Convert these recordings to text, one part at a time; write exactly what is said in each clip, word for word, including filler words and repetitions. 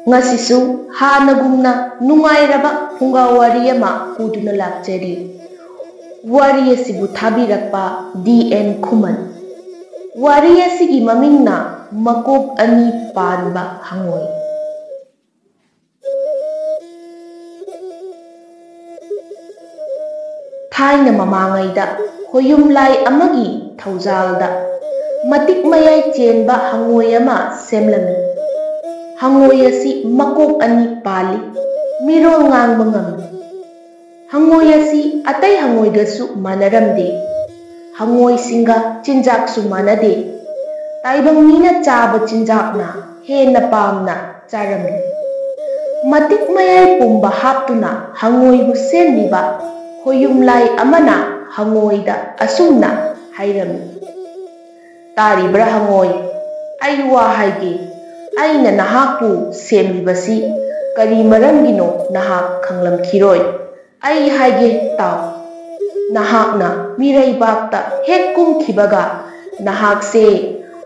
ꯉꯁꯤꯁꯨ ꯍꯥꯟꯅꯒꯨꯝꯅ ꯅꯨꯡꯉꯥꯏꯔꯕ ꯐꯨꯡꯒꯥ ꯋꯥꯔꯤ ꯑꯃ ꯄꯨꯗꯨꯅ ꯂꯥꯛꯆꯔꯤ꯫ ꯋꯥꯔꯤ ꯑꯁꯤꯕꯨ ꯊꯥꯕꯤꯔꯛꯄ ꯗꯤ ꯑꯦꯟ ꯈꯨꯃꯟ꯫ ꯋꯥꯔꯤ ꯑꯁꯤꯒꯤ ꯃꯃꯤꯡꯅ ꯃꯀꯣꯛ ꯑꯅꯤ ꯄꯥꯟꯕ ꯍꯪꯉꯣꯏ꯫ ꯊꯥꯏꯅ ꯃꯃꯥꯡꯉꯩꯗ ꯍꯣꯌꯨꯝꯂꯥꯏ ꯑꯃꯒꯤ ꯊꯧꯖꯥꯜꯗ ꯃꯇꯤꯛ ꯃꯌꯥꯏ ꯆꯦꯟꯕ ꯍꯪꯉꯣꯏ ꯑꯃ ꯁꯦꯝꯂꯝꯃꯤ꯫ ꯍꯪꯉꯣꯏ ꯑꯁꯤ ꯃꯀꯣꯛ ꯑꯅꯤ ꯄꯥꯜꯂꯤ, ꯃꯤꯔꯣꯜ ꯉꯥꯡꯕ ꯉꯝꯃꯤ꯫ ꯍꯪꯉꯣꯏ ꯑꯁꯤ ꯑꯇꯩ ꯍꯪꯉꯣꯏꯒꯁꯨ ꯃꯥꯟꯅꯔꯝꯗꯦ꯫ ꯍꯪꯉꯣꯏꯁꯤꯡꯒ ꯆꯤꯟꯖꯥꯛꯁꯨ ꯃꯥꯟꯅꯗꯦ꯫ ꯇꯥꯏꯕꯪ ꯃꯤꯅ ꯆꯥꯕ ꯆꯤꯟꯖꯥꯛꯅ ꯍꯦꯟꯅ ꯄꯥꯝꯅ ꯆꯥꯔꯝꯃꯤ꯫ ꯃꯇꯤꯛ ꯃꯌꯥꯏ ꯄꯨꯝꯕ ꯍꯥꯞꯇꯨꯅ ꯍꯪꯉꯣꯏꯕꯨ ꯁꯦꯝꯂꯤꯕ ꯍꯣꯌꯨꯝꯂꯥꯏ ꯑꯃꯅ ꯍꯪꯉꯣꯏꯗ ꯑꯁꯨꯝꯅ ꯍꯥꯏꯔꯝꯃꯤ, "ꯇꯥꯔꯤꯕ꯭ꯔꯥ ꯍꯪꯉꯣꯏ? ꯑꯩ ꯋꯥ ꯍꯥꯏꯒꯦ꯫ ꯑꯩꯅ ꯅꯍꯥꯛꯄꯨ ꯁꯦꯝꯂꯤꯕꯁꯤ ꯀꯔꯤ ꯃꯔꯝꯒꯤꯅꯣ ꯅꯍꯥꯛ ꯈꯪꯂꯝꯈꯤꯔꯣꯏ꯫ ꯑꯩ ꯍꯥꯏꯒꯦ ꯇꯥꯎ꯫ ꯅꯍꯥꯛꯅ ꯃꯤꯔꯩꯕꯥꯛꯇ ꯍꯦꯛ ꯀꯨꯝꯈꯤꯕꯒ ꯅꯍꯥꯛꯁꯦ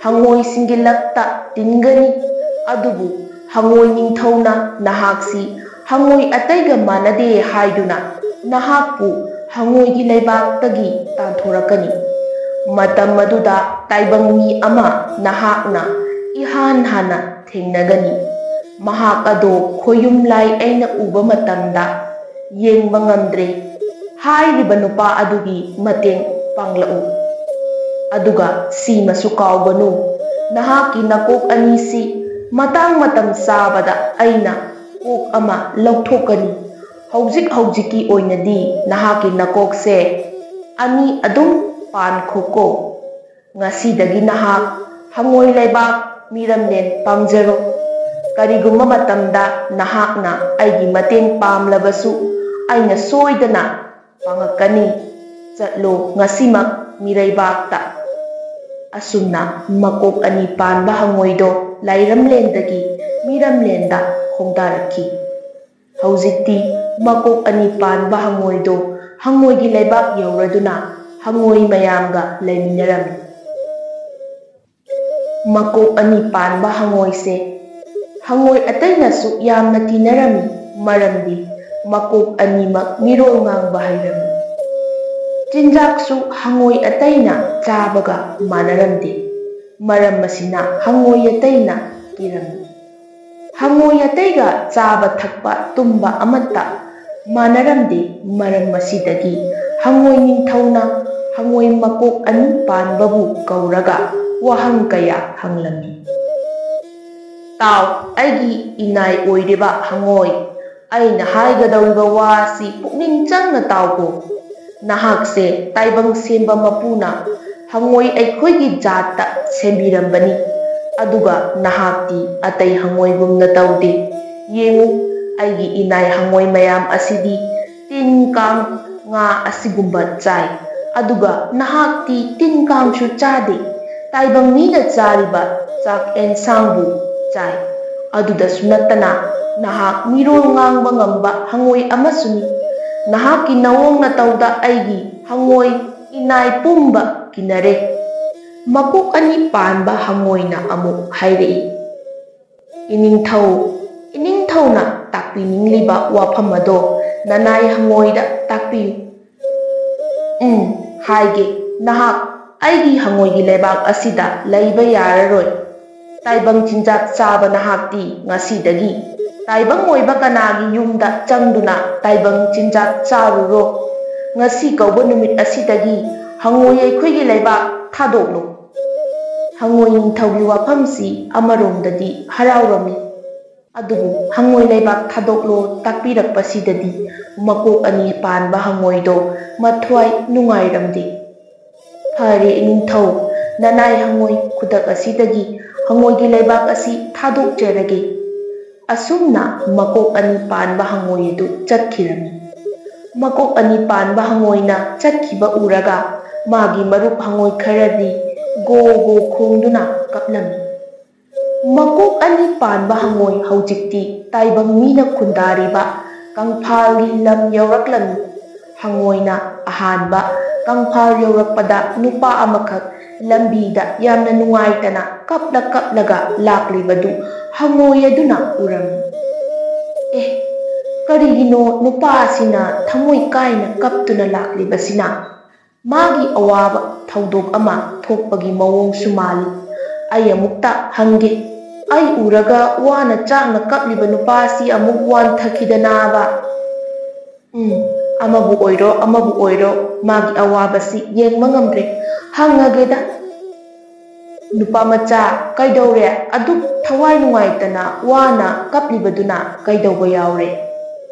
ꯍꯪꯉꯣꯏꯁꯤꯡꯒꯤ ꯂꯛꯇ ꯇꯤꯟꯒꯅꯤ꯫ ꯑꯗꯨꯕꯨ ꯍꯪꯉꯣꯏ ꯅꯤꯡꯊꯧꯅ ꯅꯍꯥꯛꯁꯤ ꯍꯪꯉꯣꯏ ꯑꯇꯩꯒ ꯃꯥꯟꯅꯗꯦ ꯍꯥꯏꯗꯨꯅ ꯅꯍꯥꯛꯄꯨ ꯍꯪꯉꯣꯏꯒꯤ ꯂꯩꯕꯥꯛꯇꯒꯤ ꯇꯥꯟꯊꯣꯔꯛꯀꯅꯤ꯫ ꯃꯇꯝ ꯑꯗꯨꯗ ꯇꯥꯏꯕꯪ ꯃꯤ ꯑꯃ ꯅꯍꯥꯛꯅ ꯏꯍꯥꯟ ꯍꯥꯟꯅ ꯊꯦꯡꯅꯒꯅꯤ꯫ ꯃꯍꯥꯛ ꯑꯗꯣ ꯈꯣꯌꯨꯝ ꯂꯥꯏ ꯑꯩꯅ ꯎꯕ ꯃꯇꯝꯗ ꯌꯦꯡꯕ ꯉꯝꯗ꯭ꯔꯦ꯫ ꯍꯥꯏꯔꯤꯕ ꯅꯨꯄꯥ ꯑꯗꯨꯒꯤ ꯃꯇꯦꯡ ꯄꯥꯡꯂꯛꯎ꯫ ꯑꯗꯨꯒ ꯁꯤꯃꯁꯨ ꯀꯥꯎꯒꯅꯨ, ꯅꯍꯥꯛꯀꯤ ꯅꯀꯣꯛ ꯑꯅꯤꯁꯤ ꯃꯇꯥꯡ ꯃꯇꯝ ꯆꯥꯕꯗ ꯑꯩꯅ ꯀꯣꯛ ꯑꯃ ꯂꯧꯊꯣꯛꯀꯅꯤ꯫ ꯍꯧꯖꯤꯛ ꯍꯧꯖꯤꯛꯀꯤ ꯑꯣꯏꯅꯗꯤ ꯅꯍꯥꯛꯀꯤ ꯅꯀꯣꯛꯁꯦ ꯑꯅꯤ ꯑꯗꯨꯝ ꯄꯥꯟꯈꯣꯀꯣ꯫ ꯉꯁꯤꯗꯒꯤ ꯅꯍꯥꯛ ꯍꯪꯉꯣꯏ ꯂꯩꯕꯥꯛ ꯃꯤꯔꯝꯂꯦꯟ ꯄꯥꯝꯖꯔꯣ꯫ ꯀꯔꯤꯒꯨꯝꯕ ꯃꯇꯝꯗ ꯅꯍꯥꯛꯅ ꯑꯩꯒꯤ ꯃꯇꯦꯡ ꯄꯥꯝꯂꯕꯁꯨ ꯑꯩꯅ ꯁꯣꯏꯗꯅ ꯄꯥꯡꯉꯛꯀꯅꯤ꯫ ꯆꯠꯂꯣ ꯉꯁꯤꯃꯛ ꯃꯤꯔꯩꯕꯥꯛꯇ꯫" ꯑꯁꯨꯝꯅ ꯃꯀꯣꯛ ꯑꯅꯤ ꯄꯥꯟꯕ ꯍꯪꯉꯣꯏꯗꯣ ꯂꯥꯏꯔꯝꯂꯦꯟꯗꯒꯤ ꯃꯤꯔꯝꯂꯦꯟꯗ ꯈꯣꯡꯗꯥꯔꯛꯈꯤ꯫ ꯍꯧꯖꯤꯛꯇꯤ ꯃꯀꯣꯛ ꯑꯅꯤ ꯄꯥꯟꯕ ꯍꯪꯉꯣꯏꯗꯣ ꯍꯪꯉꯣꯏꯒꯤ ꯂꯩꯕꯥꯛ ꯌꯧꯔꯗꯨꯅ ꯍꯪꯉꯣꯏ ꯃꯌꯥꯝꯒ ꯂꯩꯃꯤꯟꯅꯔꯝꯃꯤ꯫ ꯃꯀꯣꯛ ꯑꯅꯤ ꯄꯥꯟꯕ ꯍꯪꯉꯣꯏꯁꯦ ꯍꯉꯣꯏ ꯑꯇꯩꯅꯁꯨ ꯌꯥꯝꯅ ꯇꯤꯟꯅꯔꯝꯃꯤ, ꯃꯔꯝꯗꯤ ꯃꯀꯣꯛ ꯑꯅꯤꯃꯛ ꯃꯤꯔꯣꯜ ꯉꯥꯡꯕ ꯍꯩꯔꯝꯃꯤ꯫ ꯆꯤꯟꯖꯥꯛꯁꯨ ꯍꯉꯣꯏ ꯑꯇꯩꯅ ꯆꯥꯕꯒ ꯃꯥꯟꯅꯔꯝꯗꯦ꯫ ꯃꯔꯝ ꯑꯁꯤꯅ ꯍꯉꯣꯏ ꯑꯇꯩꯅ ꯀꯤꯔꯝꯃꯤ꯫ ꯍꯉꯣꯏ ꯑꯇꯩꯒ ꯆꯥꯕ ꯊꯛꯄ ꯇꯨꯝꯕ ꯑꯃꯠꯇ ꯃꯥꯟꯅꯔꯝꯗꯦ꯫ ꯃꯔꯝ ꯑꯁꯤꯗꯒꯤ ꯍꯉꯣꯏ ꯅꯤꯡꯊꯧꯅ ꯍꯉꯣꯏ ꯃꯀꯣꯛ ꯑꯅꯤ ꯄꯥꯟꯕꯕꯨ ꯀꯧꯔꯒ ꯋꯥꯍꯪ ꯀꯌꯥ ꯍꯪꯂꯝꯃꯤ꯫ "ꯇꯥꯎ, ꯑꯩꯒꯤ ꯏꯅꯥꯏ ꯑꯣꯏꯔꯤꯕ ꯍꯉꯣꯏ, ꯑꯩꯅ ꯍꯥꯏꯒꯗꯧꯔꯤꯕ ꯋꯥ ꯑꯁꯤ ꯄꯨꯛꯅꯤꯡ ꯆꯪꯅ ꯇꯥꯎꯀꯣ꯫ ꯅꯍꯥꯛꯁꯦ ꯇꯥꯏꯕꯪ ꯁꯦꯝꯕ ꯃꯄꯨꯅ ꯍꯉꯣꯏ ꯑꯩꯈꯣꯏꯒꯤ ꯖꯥꯠꯇ ꯁꯦꯝꯕꯤꯔꯝꯕꯅꯤ꯫ ꯑꯗꯨꯒ ꯅꯍꯥꯛꯇꯤ ꯑꯇꯩ ꯍꯉꯣꯏꯒꯨꯝꯅ ꯇꯧꯗꯦ꯫ ꯌꯦꯡꯉꯨ, ꯑꯩꯒꯤ ꯏꯅꯥꯏ ꯍꯉꯣꯏ ꯃꯌꯥꯝ ꯑꯁꯤꯗꯤ ꯇꯤꯟ, ꯀꯥꯡ, ꯉꯥ ꯑꯁꯤꯒꯨꯝꯕ ꯆꯥꯏ꯫ ꯑꯗꯨꯒ ꯅꯍꯥꯛꯇꯤ ꯇꯤꯟ, ꯀꯥꯡꯁꯨ ꯆꯥꯗꯦ꯫ ꯇꯥꯏꯕꯪ ꯃꯤꯅ ꯆꯥꯔꯤꯕ ꯆꯥꯛ ꯑꯦꯟꯁꯥꯡꯕꯨ ꯆꯥꯏ꯫ ꯑꯗꯨꯗꯁꯨ ꯅꯠꯇꯅ ꯅꯍꯥꯛ ꯃꯤꯔꯣꯜ ꯉꯥꯡꯕ ꯉꯝꯕ ꯍꯉꯣꯏ ꯑꯃꯁꯨꯅꯤ꯫ ꯅꯍꯥꯛꯀꯤ ꯅꯑꯣꯡ ꯅꯇꯧꯗ ꯑꯩꯒꯤ ꯍꯉꯣꯏ ꯏꯅꯥꯏ ꯄꯨꯝꯕ ꯀꯤꯅꯔꯦ꯫" ꯃꯀꯣꯛ ꯑꯅꯤ ꯄꯥꯟꯕ ꯍꯉꯣꯏꯅ ꯑꯃꯨꯛ ꯍꯥꯏꯔꯛꯏ, "ꯏꯅꯤꯡꯊꯧ, ꯏꯅꯤꯡꯊꯧꯅ ꯇꯥꯛꯄꯤꯅꯤꯡꯂꯤꯕ ꯋꯥꯐꯝ ꯑꯗꯣ ꯅꯅꯥꯏ ꯍꯉꯣꯏꯗ ꯇꯥꯛꯄꯤꯌꯨ꯫" "ꯎꯝ, ꯍꯥꯏꯒꯦ꯫ ꯅꯍꯥꯛ ꯑꯩꯒꯤ ꯍꯉꯣꯏꯒꯤ ꯂꯩꯕꯥꯛ ꯑꯁꯤꯗ ꯂꯩꯕ ꯌꯥꯔꯔꯣꯏ꯫ ꯇꯥꯏꯕꯪ ꯆꯤꯟꯖꯥꯛ ꯆꯥꯕ ꯅꯍꯥꯛꯇꯤ ꯉꯁꯤꯗꯒꯤ ꯇꯥꯏꯕꯪ ꯑꯣꯏꯕ ꯀꯅꯥꯒꯤ ꯌꯨꯝꯗ ꯆꯪꯗꯨꯅ ꯇꯥꯏꯕꯪ ꯆꯤꯟꯖꯥꯛ ꯆꯥꯔꯨꯔꯣ꯫ ꯉꯁꯤ ꯀꯧꯕ ꯅꯨꯃꯤꯠ ꯑꯁꯤꯗꯒꯤ ꯍꯉꯣꯏ ꯑꯩꯈꯣꯏꯒꯤ ꯂꯩꯕꯥꯛ ꯊꯥꯗꯣꯛꯂꯣ꯫" ꯍꯉꯣꯏ ꯅꯤꯡꯊꯧꯒꯤ ꯋꯥꯐꯝꯁꯤ ꯑꯃꯔꯣꯝꯗꯗꯤ ꯍꯔꯥꯎꯔꯝꯃꯤ꯫ ꯑꯗꯨꯕꯨ ꯍꯉꯣꯏ ꯂꯩꯕꯥꯛ ꯊꯥꯗꯣꯛꯂꯣ ꯇꯥꯛꯄꯤꯔꯛꯄꯁꯤꯗꯗꯤ ꯃꯀꯣꯛ ꯑꯅꯤ ꯄꯥꯟꯕ ꯍꯉꯣꯏꯗꯣ ꯃꯊ꯭ꯋꯥꯏ ꯅꯨꯡꯉꯥꯏꯔꯝꯗꯦ꯫ "ꯐꯔꯦ ꯏꯅꯤꯡꯊꯧ, ꯅꯅꯥꯏ ꯍꯉꯣꯏ, ꯈꯨꯗꯛ ꯑꯁꯤꯗꯒꯤ ꯍꯉꯣꯏꯒꯤ ꯂꯩꯕꯥꯛ ꯑꯁꯤ ꯊꯥꯗꯣꯛꯆꯔꯒꯦ꯫" ꯑꯁꯨꯝꯅ ꯃꯀꯣꯛ ꯑꯅꯤ ꯄꯥꯟꯕ ꯍꯉꯣꯏ ꯑꯗꯨ ꯆꯠꯈꯤꯔꯝꯃꯤ꯫ ꯃꯀꯣꯛ ꯑꯅꯤ ꯄꯥꯟꯕ ꯍꯉꯣꯏꯅ ꯆꯠꯈꯤꯕ ꯎꯔꯒ ꯃꯥꯒꯤ ꯃꯔꯨꯞ ꯍꯉꯣꯏ ꯈꯔꯗꯤ ꯒꯣ ꯒꯣ ꯈꯣꯡꯗꯨꯅ ꯀꯞꯂꯝꯃꯤ꯫ ꯃꯀꯣꯛ ꯑꯅꯤ ꯄꯥꯟꯕ ꯍꯉꯣꯏ ꯍꯧꯖꯤꯛꯇꯤ ꯇꯥꯏꯕꯪ ꯃꯤꯅ ꯈꯨꯟꯗꯥꯔꯤꯕ ꯀꯪꯐꯥꯜꯒꯤ ꯂꯝ ꯌꯧꯔꯛꯂꯝꯃꯤ꯫ ꯍꯉꯣꯏꯅ ꯑꯍꯥꯟꯕ ꯀꯪꯐꯥꯜ ꯌꯧꯔꯛꯄꯗ ꯅꯨꯄꯥ ꯑꯃꯈꯛ ꯂꯝꯕꯤꯗ ꯌꯥꯝꯅ ꯅꯨꯡꯉꯥꯏꯇꯅ ꯀꯞꯂ ꯀꯞꯂꯒ ꯂꯥꯛꯂꯤꯕꯗꯨ ꯍꯪꯉꯣꯏ ꯑꯗꯨꯅ ꯎꯔꯝꯃꯤ꯫ "ꯑꯦ, ꯀꯔꯤꯒꯤꯅꯣ ꯅꯨꯄꯥ ꯑꯁꯤꯅ ꯊꯃꯣꯏ ꯀꯥꯏꯅ ꯀꯞꯇꯨꯅ ꯂꯥꯛꯂꯤꯕꯁꯤꯅ? ꯃꯥꯒꯤ ꯑꯋꯥꯕ ꯊꯧꯗꯣꯛ ꯑꯃ ꯊꯣꯛꯄꯒꯤ ꯃꯑꯣꯡꯁꯨ ꯃꯥꯜꯂꯤ꯫ ꯑꯩ ꯑꯃꯨꯛꯇ ꯍꯪꯒꯦ꯫ ꯑꯩ ꯎꯔꯒ ꯋꯥꯅ ꯆꯥꯛꯅ ꯀꯞꯂꯤꯕ ꯅꯨꯄꯥ ꯑꯁꯤ ꯑꯃꯨꯛ ꯋꯥꯟꯊꯈꯤꯗꯅꯕ꯫ ꯎꯝ, ꯑꯃꯕꯨ ꯑꯣꯏꯔꯣ, ꯑꯃꯕꯨ ꯑꯣꯏꯔꯣ, ꯃꯥꯒꯤ ꯑꯋꯥꯕꯁꯤ ꯌꯦꯡꯕ ꯉꯝꯗ꯭ꯔꯦ꯫ ꯍꯪꯉꯒꯦꯗ꯫ ꯅꯨꯄꯥ ꯃꯆꯥ, ꯀꯩꯗꯧꯔꯦ? ꯑꯗꯨꯛ ꯊꯋꯥꯏ ꯅꯨꯡꯉꯥꯏꯇꯅ ꯋꯥꯅ ꯀꯞꯂꯤꯕꯗꯨꯅ ꯀꯩꯗꯧꯕ ꯌꯥꯎꯔꯦ?"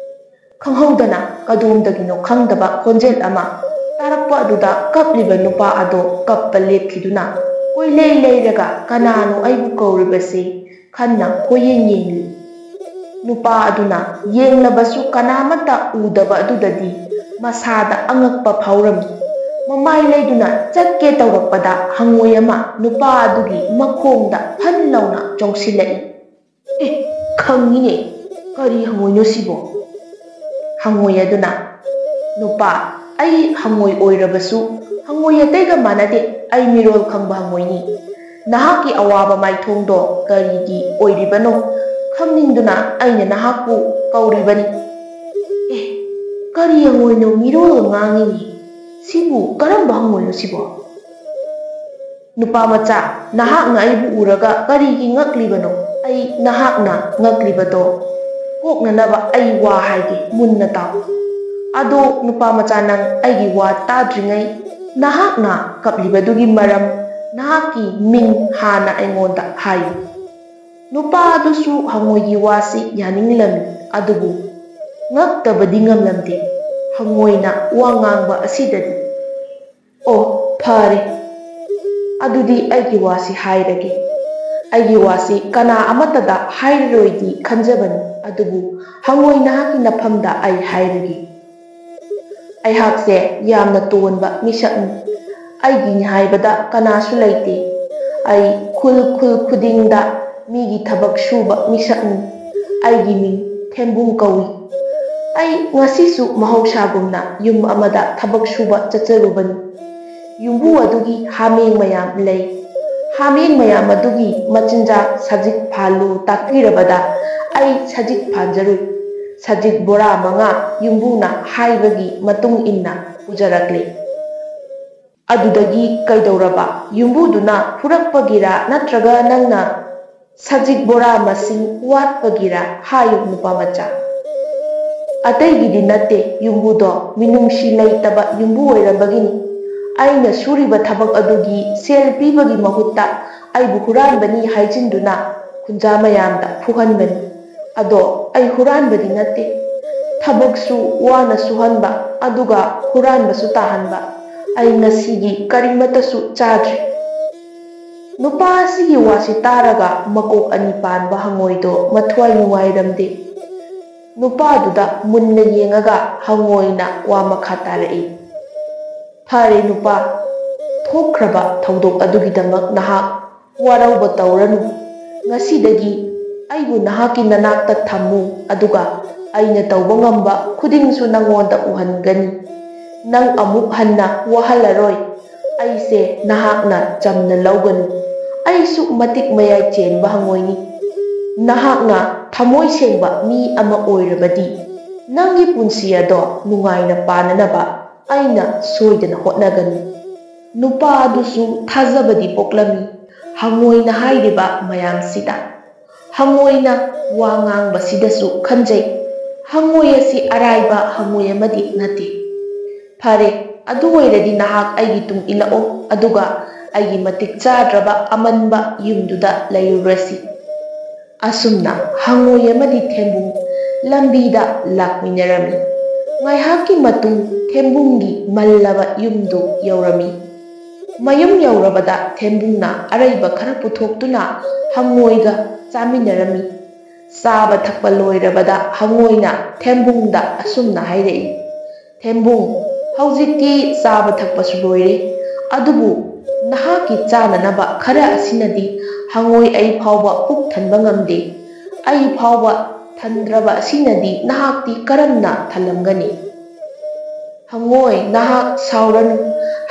ꯈꯪꯍꯧꯗꯅ ꯀꯗꯣꯝꯗꯒꯤꯅꯣ ꯈꯪꯗꯕ ꯈꯣꯟꯖꯦꯜ ꯑꯃ ꯇꯥꯔꯛꯄ ꯑꯗꯨꯗ ꯀꯞꯂꯤꯕ ꯅꯨꯄꯥ ꯑꯗꯣ ꯀꯞꯄ ꯂꯦꯞꯈꯤꯗꯨꯅ ꯀꯣꯏꯂꯩ ꯂꯩꯔꯒ ꯀꯅꯥꯅꯣ ꯑꯩꯕꯨ ꯀꯧꯔꯤꯕꯁꯦ ꯈꯟꯅ ꯀꯣꯏꯌꯦꯡ ꯌꯦꯡꯂꯤ꯫ ꯅꯨꯄꯥ ꯑꯗꯨꯅ ꯌꯦꯡꯂꯕꯁꯨ ꯀꯅꯥꯃꯠꯇ ꯎꯗꯕ ꯑꯗꯨꯗꯗꯤ ꯃꯁꯥꯗ ꯑꯉꯛꯄ ꯐꯥꯎꯔꯝꯃꯤ꯫ ꯃꯃꯥꯏ ꯂꯩꯗꯨꯅ ꯆꯠꯀꯦ ꯇꯧꯔꯛꯄꯗ ꯍꯪꯉꯣꯏ ꯑꯃ ꯅꯨꯄꯥ ꯑꯗꯨꯒꯤ ꯃꯈꯣꯡꯗ ꯐꯟ ꯂꯥꯎꯅ ꯆꯣꯡꯁꯤꯜꯂꯛꯏ꯫ "ꯑꯦ, ꯈꯪꯉꯤꯅꯦ, ꯀꯔꯤ ꯍꯪꯉꯣꯏꯅꯣ ꯁꯤꯕꯣ?" ꯍꯪꯉꯣꯏ ꯑꯗꯨꯅ, "ꯅꯨꯄꯥ, ꯑꯩ ꯍꯪꯉꯣꯏ ꯑꯣꯏꯔꯕꯁꯨ ꯍꯪꯉꯣꯏ ꯑꯇꯩꯒ ꯃꯥꯟꯅꯗꯦ, ꯑꯩ ꯃꯤꯔꯣꯜ ꯈꯪꯕ ꯍꯪꯉꯣꯏꯅꯤ꯫ ꯅꯍꯥꯛꯀꯤ ꯑꯋꯥꯕ ꯃꯥꯏꯊꯣꯡꯗꯣ ꯀꯔꯤꯒꯤ ꯑꯣꯏꯔꯤꯕꯅꯣ ꯈꯪꯅꯤꯡꯗꯨꯅ ꯑꯩꯅ ꯅꯍꯥꯛꯄꯨ ꯀꯧꯔꯤꯕꯅꯤ꯫" "ꯑꯦ, ꯀꯔꯤ ꯍꯪꯉꯣꯏꯅꯣ ꯃꯤꯔꯣꯜꯒ ꯉꯥꯡꯉꯤꯅꯦ? ꯁꯤꯕꯨ ꯀꯔꯝꯕ ꯍꯪꯉꯣꯏꯅꯣ ꯁꯤꯕꯣ?" "ꯅꯨꯄꯥ ꯃꯆꯥ, ꯅꯍꯥꯛꯅ ꯑꯩꯕꯨ ꯎꯔꯒ ꯀꯔꯤꯒꯤ ꯉꯛꯂꯤꯕꯅꯣ? ꯑꯩ ꯅꯍꯥꯛꯅ ꯉꯛꯂꯤꯕꯗꯣ ꯀꯣꯛꯅꯅꯕ ꯑꯩ ꯋꯥ ꯍꯥꯏꯒꯦ, ꯃꯨꯟꯅ ꯇꯥꯎ꯫ ꯑꯗꯣ ꯅꯨꯄꯥ ꯃꯆꯥ, ꯅꯪ ꯑꯩꯒꯤ ꯋꯥ ꯇꯥꯗ꯭ꯔꯤꯉꯩ ꯅꯍꯥꯛꯅ ꯀꯞꯂꯤꯕꯗꯨꯒꯤ ꯃꯔꯝ, ꯅꯍꯥꯛꯀꯤ ꯃꯤꯡ ꯍꯥꯟꯅ ꯑꯩꯉꯣꯟꯗ ꯍꯥꯏꯌꯨ꯫" ꯅꯨꯄꯥ ꯑꯗꯨꯁꯨ ꯍꯪꯉꯣꯏꯒꯤ ꯋꯥꯁꯤ ꯌꯥꯅꯤꯡꯂꯝꯃꯤ, ꯑꯗꯨꯕꯨ ꯉꯛꯇꯕꯗꯤ ꯉꯝꯂꯝꯗꯦ꯫ ꯍꯪꯉꯣꯏꯅ ꯋꯥ ꯉꯥꯡꯕ ꯑꯁꯤꯗꯗꯤ, "ꯑꯣ, ꯐꯔꯦ꯫ ꯑꯗꯨꯗꯤ ꯑꯩꯒꯤ ꯋꯥꯁꯤ ꯍꯥꯏꯔꯒꯦ꯫ ꯑꯩꯒꯤ ꯋꯥꯁꯤ ꯀꯅꯥ ꯑꯃꯠꯇꯗ ꯍꯥꯏꯔꯔꯣꯏꯗꯤ ꯈꯟꯖꯕꯅꯤ, ꯑꯗꯨꯕꯨ ꯍꯪꯉꯣꯏ, ꯅꯍꯥꯛꯀꯤ ꯅꯐꯝꯗ ꯑꯩ ꯍꯥꯏꯔꯒꯦ꯫ ꯑꯩꯍꯥꯛꯁꯦ ꯌꯥꯝꯅ ꯇꯣꯟꯕ ꯃꯤꯁꯛꯅꯤ꯫ ꯑꯩꯒꯤꯅꯤ ꯍꯥꯏꯕꯗ ꯀꯅꯥꯁꯨ ꯂꯩꯇꯦ꯫ ꯑꯩ ꯈꯨꯜ ꯈꯨꯜ ꯈꯨꯗꯤꯡꯗ ꯃꯤꯒꯤ ꯊꯕꯛ ꯁꯨꯕ ꯃꯤꯁꯛꯅꯤ꯫ ꯑꯩꯒꯤ ꯃꯤꯡ ꯊꯦꯝꯕꯨꯡ ꯀꯧꯏ꯫ ꯑꯩ ꯉꯁꯤꯁꯨ ꯃꯍꯧꯁꯥꯒꯨꯝꯅ ꯌꯨꯝ ꯑꯃꯗ ꯊꯕꯛ ꯁꯨꯕ ꯆꯠꯆꯔꯨꯕꯅꯤ꯫ ꯌꯨꯝꯕꯨ ꯑꯗꯨꯒꯤ ꯍꯥꯃꯦꯡ ꯃꯌꯥꯝ ꯂꯩ꯫ ꯍꯥꯃꯦꯡ ꯃꯌꯥꯝ ꯑꯗꯨꯒꯤ ꯃꯆꯤꯟꯖꯥꯛ ꯁꯖꯤꯛ ꯐꯥꯜꯂꯨ ꯇꯥꯛꯄꯤꯔꯕꯗ ꯑꯩ ꯁꯖꯤꯛ ꯐꯥꯟꯖꯔꯨꯏ꯫ ꯁꯖꯤꯛ ꯕꯣꯔꯥ ꯃꯉꯥ ꯌꯨꯝꯕꯨꯅ ꯍꯥꯏꯕꯒꯤ ꯃꯇꯨꯡ ꯏꯟꯅ ꯄꯨꯖꯔꯛꯂꯦ꯫ ꯑꯗꯨꯗꯒꯤ ꯀꯩꯗꯧꯔꯕ? ꯌꯨꯝꯕꯨꯗꯨꯅ ꯐꯨꯔꯛꯄꯒꯤꯔꯥ ꯅꯠꯇ꯭ꯔꯒ ꯅꯪꯅ ꯁꯖꯤꯛ ꯕꯣꯔꯥ ꯃꯁꯤꯡ ꯋꯥꯠꯄꯒꯤꯔꯥ? ꯍꯥꯏꯌꯨ ꯅꯨꯄꯥ ꯃꯆꯥ꯫ ꯑꯇꯩꯒꯤꯗꯤ ꯅꯠꯇꯦ, ꯌꯨꯝꯕꯨꯗꯣ ꯃꯤꯅꯨꯡꯁꯤ ꯂꯩꯇꯕ ꯌꯨꯝꯕꯨ ꯑꯣꯏꯔꯝꯕꯒꯤꯅꯤ꯫ ꯑꯩꯅ ꯁꯨꯔꯤꯕ ꯊꯕꯛ ꯑꯗꯨꯒꯤ ꯁꯦꯜ ꯄꯤꯕꯒꯤ ꯃꯍꯨꯠꯇ ꯑꯩꯕꯨ ꯍꯨꯔꯥꯟꯕꯅꯤ ꯍꯥꯏꯖꯤꯟꯗꯨꯅ ꯈꯨꯟꯖꯥ ꯃꯌꯥꯝꯗ ꯐꯨꯍꯟꯕꯅꯤ꯫ ꯑꯗꯣ ꯑꯩ ꯍꯨꯔꯥꯟꯕꯗꯤ ꯅꯠꯇꯦ꯫ ꯊꯕꯛꯁꯨ ꯋꯥꯅ ꯁꯨꯍꯟꯕ, ꯑꯗꯨꯒ ꯍꯨꯔꯥꯟꯕꯁꯨ ꯇꯥꯍꯟꯕ꯫ ꯑꯩ ꯉꯁꯤꯒꯤ ꯀꯔꯤꯃꯠꯇꯁꯨ ꯆꯥꯗ꯭ꯔꯤ꯫ ꯅꯨꯄꯥ ꯑꯁꯤꯒꯤ ꯋꯥꯁꯤ ꯇꯥꯔꯒ ꯃꯀꯣꯛ ꯑꯅꯤ ꯄꯥꯟꯕ ꯍꯉꯣꯏꯗꯣ ꯃꯊ꯭ꯋꯥꯏ ꯅꯨꯡꯉꯥꯏꯔꯝꯗꯦ꯫ ꯅꯨꯄꯥꯗꯨꯗ ꯃꯨꯟꯅ ꯌꯦꯡꯉꯒ ꯍꯉꯣꯏꯅ ꯋꯥ ꯃꯈꯥ ꯇꯥꯔꯛꯏ, "ꯐꯔꯦ ꯅꯨꯄꯥ, ꯊꯣꯛꯈ꯭ꯔꯕ ꯊꯧꯗꯣꯛ ꯑꯗꯨꯒꯤꯗꯃꯛ ꯅꯍꯥꯛ ꯋꯥꯔꯧꯕ ꯇꯧꯔꯅꯨ꯫ ꯉꯁꯤꯗꯒꯤ ꯑꯩꯕꯨ ꯅꯍꯥꯛꯀꯤ ꯅꯅꯥꯛꯇ ꯊꯝꯃꯨ, ꯑꯗꯨꯒ ꯑꯩꯅ ꯇꯧꯕ ꯉꯝꯕ ꯈꯨꯗꯤꯡꯁꯨ ꯅꯉꯣꯟꯗ ꯎꯍꯟꯒꯅꯤ꯫ ꯅꯪ ꯑꯃꯨꯛ ꯍꯟꯅ ꯋꯥꯍꯜꯂꯔꯣꯏ꯫ ꯑꯩꯁꯦ ꯅꯍꯥꯛꯅ ꯆꯝꯅ ꯂꯧꯒꯅꯨ꯫ ꯑꯩꯁꯨ ꯃꯇꯤꯛ ꯃꯌꯥꯏ ꯆꯦꯟꯕ ꯍꯉꯣꯏꯅꯤ꯫ ꯅꯍꯥꯛꯅ ꯊꯃꯣꯏ ꯁꯦꯡꯕ ꯃꯤ ꯑꯃ ꯑꯣꯏꯔꯕꯗꯤ, ꯅꯪꯒꯤ ꯄꯨꯟꯁꯤ ꯑꯗꯣ ꯅꯨꯡꯉꯥꯏꯅ ꯄꯥꯟꯅꯅꯕ ꯑꯩꯅ ꯁꯣꯏꯗꯅ ꯍꯣꯠꯅꯒꯅꯤ꯫" ꯅꯨꯄꯥ ꯑꯗꯨꯁꯨ ꯊꯥꯖꯕꯗꯤ ꯄꯣꯛꯂꯝꯃꯤ, ꯍꯉꯣꯏꯅ ꯍꯥꯏꯔꯤꯕ ꯃꯌꯥꯝꯁꯤꯗ꯫ ꯍꯉꯣꯏꯅ ꯋꯥ ꯉꯥꯡꯕꯁꯤꯗꯁꯨ ꯈꯟꯖꯩ, ꯍꯉꯣꯏ ꯑꯁꯤ ꯑꯔꯥꯏꯕ ꯍꯉꯣꯏ ꯑꯃꯗꯤ ꯅꯠꯇꯦ꯫ "ꯐꯔꯦ, ꯑꯗꯨ ꯑꯣꯏꯔꯗꯤ ꯅꯍꯥꯛ ꯑꯩꯒꯤ ꯇꯨꯡ ꯏꯜꯂꯛꯑꯣ, ꯑꯗꯨꯒ ꯑꯩꯒꯤ ꯃꯇꯤꯛ ꯆꯥꯗ꯭ꯔꯕ ꯑꯃꯟꯕ ꯌꯨꯝꯗꯨꯗ ꯂꯩꯔꯨꯔꯁꯤ꯫" ꯑꯁꯨꯝꯅ ꯍꯉꯣꯏ ꯑꯃꯗꯤ ꯊꯦꯝꯕꯨꯡ ꯂꯝꯕꯤꯗ ꯂꯥꯛꯃꯤꯟꯅꯔꯝꯃꯤ꯫ ꯉꯥꯏꯍꯥꯛꯀꯤ ꯃꯇꯨꯡ ꯊꯦꯝꯕꯨꯡꯒꯤ ꯃꯜꯂꯕ ꯌꯨꯝꯗꯨ ꯌꯧꯔꯝꯃꯤ꯫ ꯃꯌꯨꯝ ꯌꯧꯔꯕꯗ ꯊꯦꯝꯕꯨꯡꯅ ꯑꯔꯩꯕ ꯈꯔ ꯄꯨꯊꯣꯛꯇꯨꯅ ꯍꯉꯣꯏꯒ ꯆꯥꯃꯤꯟꯅꯔꯝꯃꯤ꯫ ꯆꯥꯕ ꯊꯛꯄ ꯂꯣꯏꯔꯕꯗ ꯍꯉꯣꯏꯅ ꯊꯦꯝꯕꯨꯡꯗ ꯑꯁꯨꯝꯅ ꯍꯥꯏꯔꯛꯏ, "ꯊꯦꯝꯕꯨꯡ, ꯍꯧꯖꯤꯛꯇꯤ ꯆꯥꯕ ꯊꯛꯄꯁꯨ ꯂꯣꯏꯔꯦ, ꯑꯗꯨꯕꯨ ꯅꯍꯥꯛꯀꯤ ꯆꯥꯅꯅꯕ ꯈꯔ ꯑꯁꯤꯅꯗꯤ ꯍꯉꯣꯏ ꯑꯩ ꯐꯥꯎꯕ ꯄꯨꯛ ꯊꯟꯕ ꯉꯝꯗꯦ꯫ ꯑꯩ ꯐꯥꯎꯕ ꯊꯟꯗ꯭ꯔꯕ ꯑꯁꯤꯅꯗꯤ ꯅꯍꯥꯛꯇꯤ ꯀꯔꯝꯅ ꯊꯜꯂꯝꯒꯅꯤ?" "ꯍꯪꯉꯣꯏ, ꯅꯍꯥꯛ ꯁꯥꯎꯔꯅꯨ꯫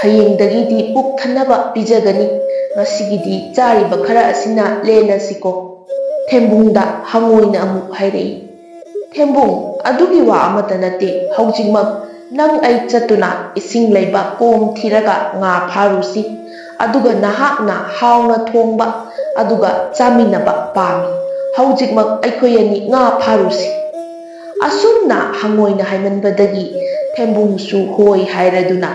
ꯍꯌꯦꯡꯗꯒꯤꯗꯤ ꯄꯨꯛ ꯊꯟꯅꯕ ꯄꯤꯖꯒꯅꯤ꯫ ꯉꯁꯤꯒꯤꯗꯤ ꯆꯥꯔꯤꯕ ꯈꯔ ꯑꯁꯤꯅ ꯂꯦꯜꯂꯁꯤꯀꯣ?" ꯊꯦꯝꯕꯨꯡꯗ ꯍꯪꯉꯣꯏꯅ ꯑꯃꯨꯛ ꯍꯥꯏꯔꯛꯏ, "ꯊꯦꯝꯕꯨꯡ, ꯑꯗꯨꯒꯤ ꯋꯥ ꯑꯃꯠꯇ ꯅꯠꯇꯦ꯫ ꯍꯧꯖꯤꯛꯃꯛ ꯅꯪ ꯑꯩ ꯆꯠꯇꯨꯅ ꯏꯁꯤꯡ ꯂꯩꯕ ꯀꯣꯝ ꯊꯤꯔꯒ ꯉꯥ ꯐꯥꯔꯨꯁꯤ꯫ ꯑꯗꯨꯒ ꯅꯍꯥꯛꯅ ꯍꯥꯎꯅ ꯊꯣꯡꯕ ꯑꯗꯨꯒ ꯆꯥꯃꯤꯟꯅꯕ ꯄꯥꯝꯃꯤ꯫ ꯍꯧꯖꯤꯛꯃꯛ ꯑꯩꯈꯣꯏ ꯑꯅꯤ ꯉꯥ ꯐꯥꯔꯨꯁꯤ꯫" ꯑꯁꯨꯝꯅ ꯍꯪꯉꯣꯏꯅ ꯍꯥꯏꯃꯟꯕꯗꯒꯤ ꯊꯦꯝꯕꯨꯡꯁꯨ ꯍꯣꯏ ꯍꯥꯏꯔꯗꯨꯅ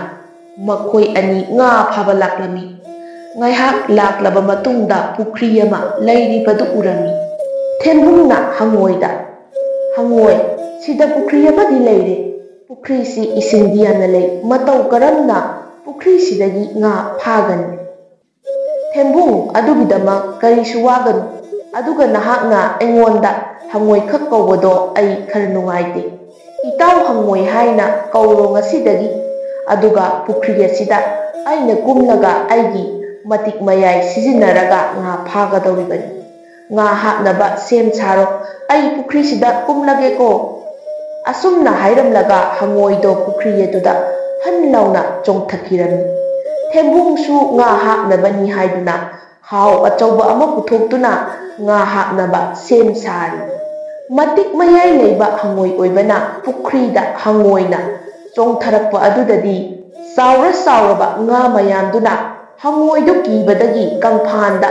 ꯃꯈꯣꯏ ꯑꯅꯤ ꯉꯥ ꯐꯥꯕ ꯂꯥꯛꯂꯝꯃꯤ꯫ ꯉꯥꯏꯍꯥꯛ ꯂꯥꯛꯂꯕ ꯃꯇꯨꯡꯗ ꯄꯨꯈ꯭ꯔꯤ ꯑꯃ ꯂꯩꯔꯤꯕꯗꯨ ꯎꯔꯝꯃꯤ꯫ ꯊꯦꯝꯕꯨꯡꯅ ꯍꯪꯉꯣꯏꯗ, "ꯍꯪꯉꯣꯏ, ꯁꯤꯗ ꯄꯨꯈ꯭ꯔꯤ ꯑꯃꯗꯤ ꯂꯩꯔꯦ꯫ ꯄꯨꯈ꯭ꯔꯤꯁꯤ ꯏꯁꯤꯡꯗꯤ ꯌꯥꯝꯅ ꯂꯩ꯫ ꯃꯇꯧ ꯀꯔꯝꯅ ꯄꯨꯈ꯭ꯔꯤꯁꯤꯗꯒꯤ ꯉꯥ ꯐꯥꯒꯅꯤ?" "ꯊꯦꯝꯕꯨꯡ, ꯑꯗꯨꯒꯤꯗꯃꯛ ꯀꯔꯤꯁꯨ ꯋꯥꯒꯅꯨ꯫ ꯑꯗꯨꯒ ꯅꯍꯥꯛꯅ ꯑꯩꯉꯣꯟꯗ ꯍꯪꯉꯣꯏꯈꯛ ꯀꯧꯕꯗꯣ ꯑꯩ ꯈꯔ ꯅꯨꯡꯉꯥꯏꯇꯦ꯫ ꯏꯇꯥꯎ ꯍꯪꯉꯣꯏ ꯍꯥꯏꯅ ꯀꯧꯔꯣ ꯉꯁꯤꯗꯒꯤ꯫ ꯑꯗꯨꯒ ꯄꯨꯈ꯭ꯔꯤ ꯑꯁꯤꯗ ꯑꯩꯅ ꯀꯨꯝꯂꯒ ꯑꯩꯒꯤ ꯃꯇꯤꯛ ꯃꯌꯥꯏ ꯁꯤꯖꯤꯟꯅꯔꯒ ꯉꯥ ꯐꯥꯒꯗꯧꯔꯤꯕꯅꯤ꯫ ꯉꯥ ꯍꯥꯞꯅꯕ ꯁꯦꯝ ꯁꯥꯔꯣ꯫ ꯑꯩ ꯄꯨꯈ꯭ꯔꯤꯁꯤꯗ ꯀꯨꯝꯂꯒꯦꯀꯣ꯫" ꯑꯁꯨꯝꯅ ꯍꯥꯏꯔꯝꯂꯒ ꯍꯪꯉꯣꯏꯗꯣ ꯄꯨꯈ꯭ꯔꯤ ꯑꯗꯨꯗ ꯍꯟ ꯂꯥꯎꯅ ꯆꯣꯡꯊꯈꯤꯔꯝꯃꯤ꯫ ꯊꯦꯝꯕꯨꯡꯁꯨ ꯉꯥ ꯍꯥꯞꯅꯕꯅꯤ ꯍꯥꯏꯗꯨꯅ ꯈꯥꯎ ꯑꯆꯧꯕ ꯑꯃ ꯄꯨꯊꯣꯛꯇꯨꯅ ꯉꯥ ꯍꯥꯞꯅꯕ ꯁꯦꯝ ꯁꯥꯔꯤ꯫ ꯃꯇꯤꯛ ꯃꯌꯥꯏ ꯂꯩꯕ ꯍꯪꯉꯣꯏ ꯑꯣꯏꯕꯅ ꯄꯨꯈ꯭ꯔꯤꯗ ꯍꯪꯉꯣꯏꯅ ꯆꯣꯡꯊꯔꯛꯄ ꯑꯗꯨꯗꯗꯤ ꯆꯥꯎꯔ ꯆꯥꯎꯔꯕ ꯉꯥ ꯃꯌꯥꯝꯗꯨꯅ ꯍꯪꯉꯣꯏꯗꯨ ꯀꯤꯕꯗꯒꯤ ꯀꯪꯐꯥꯟꯗ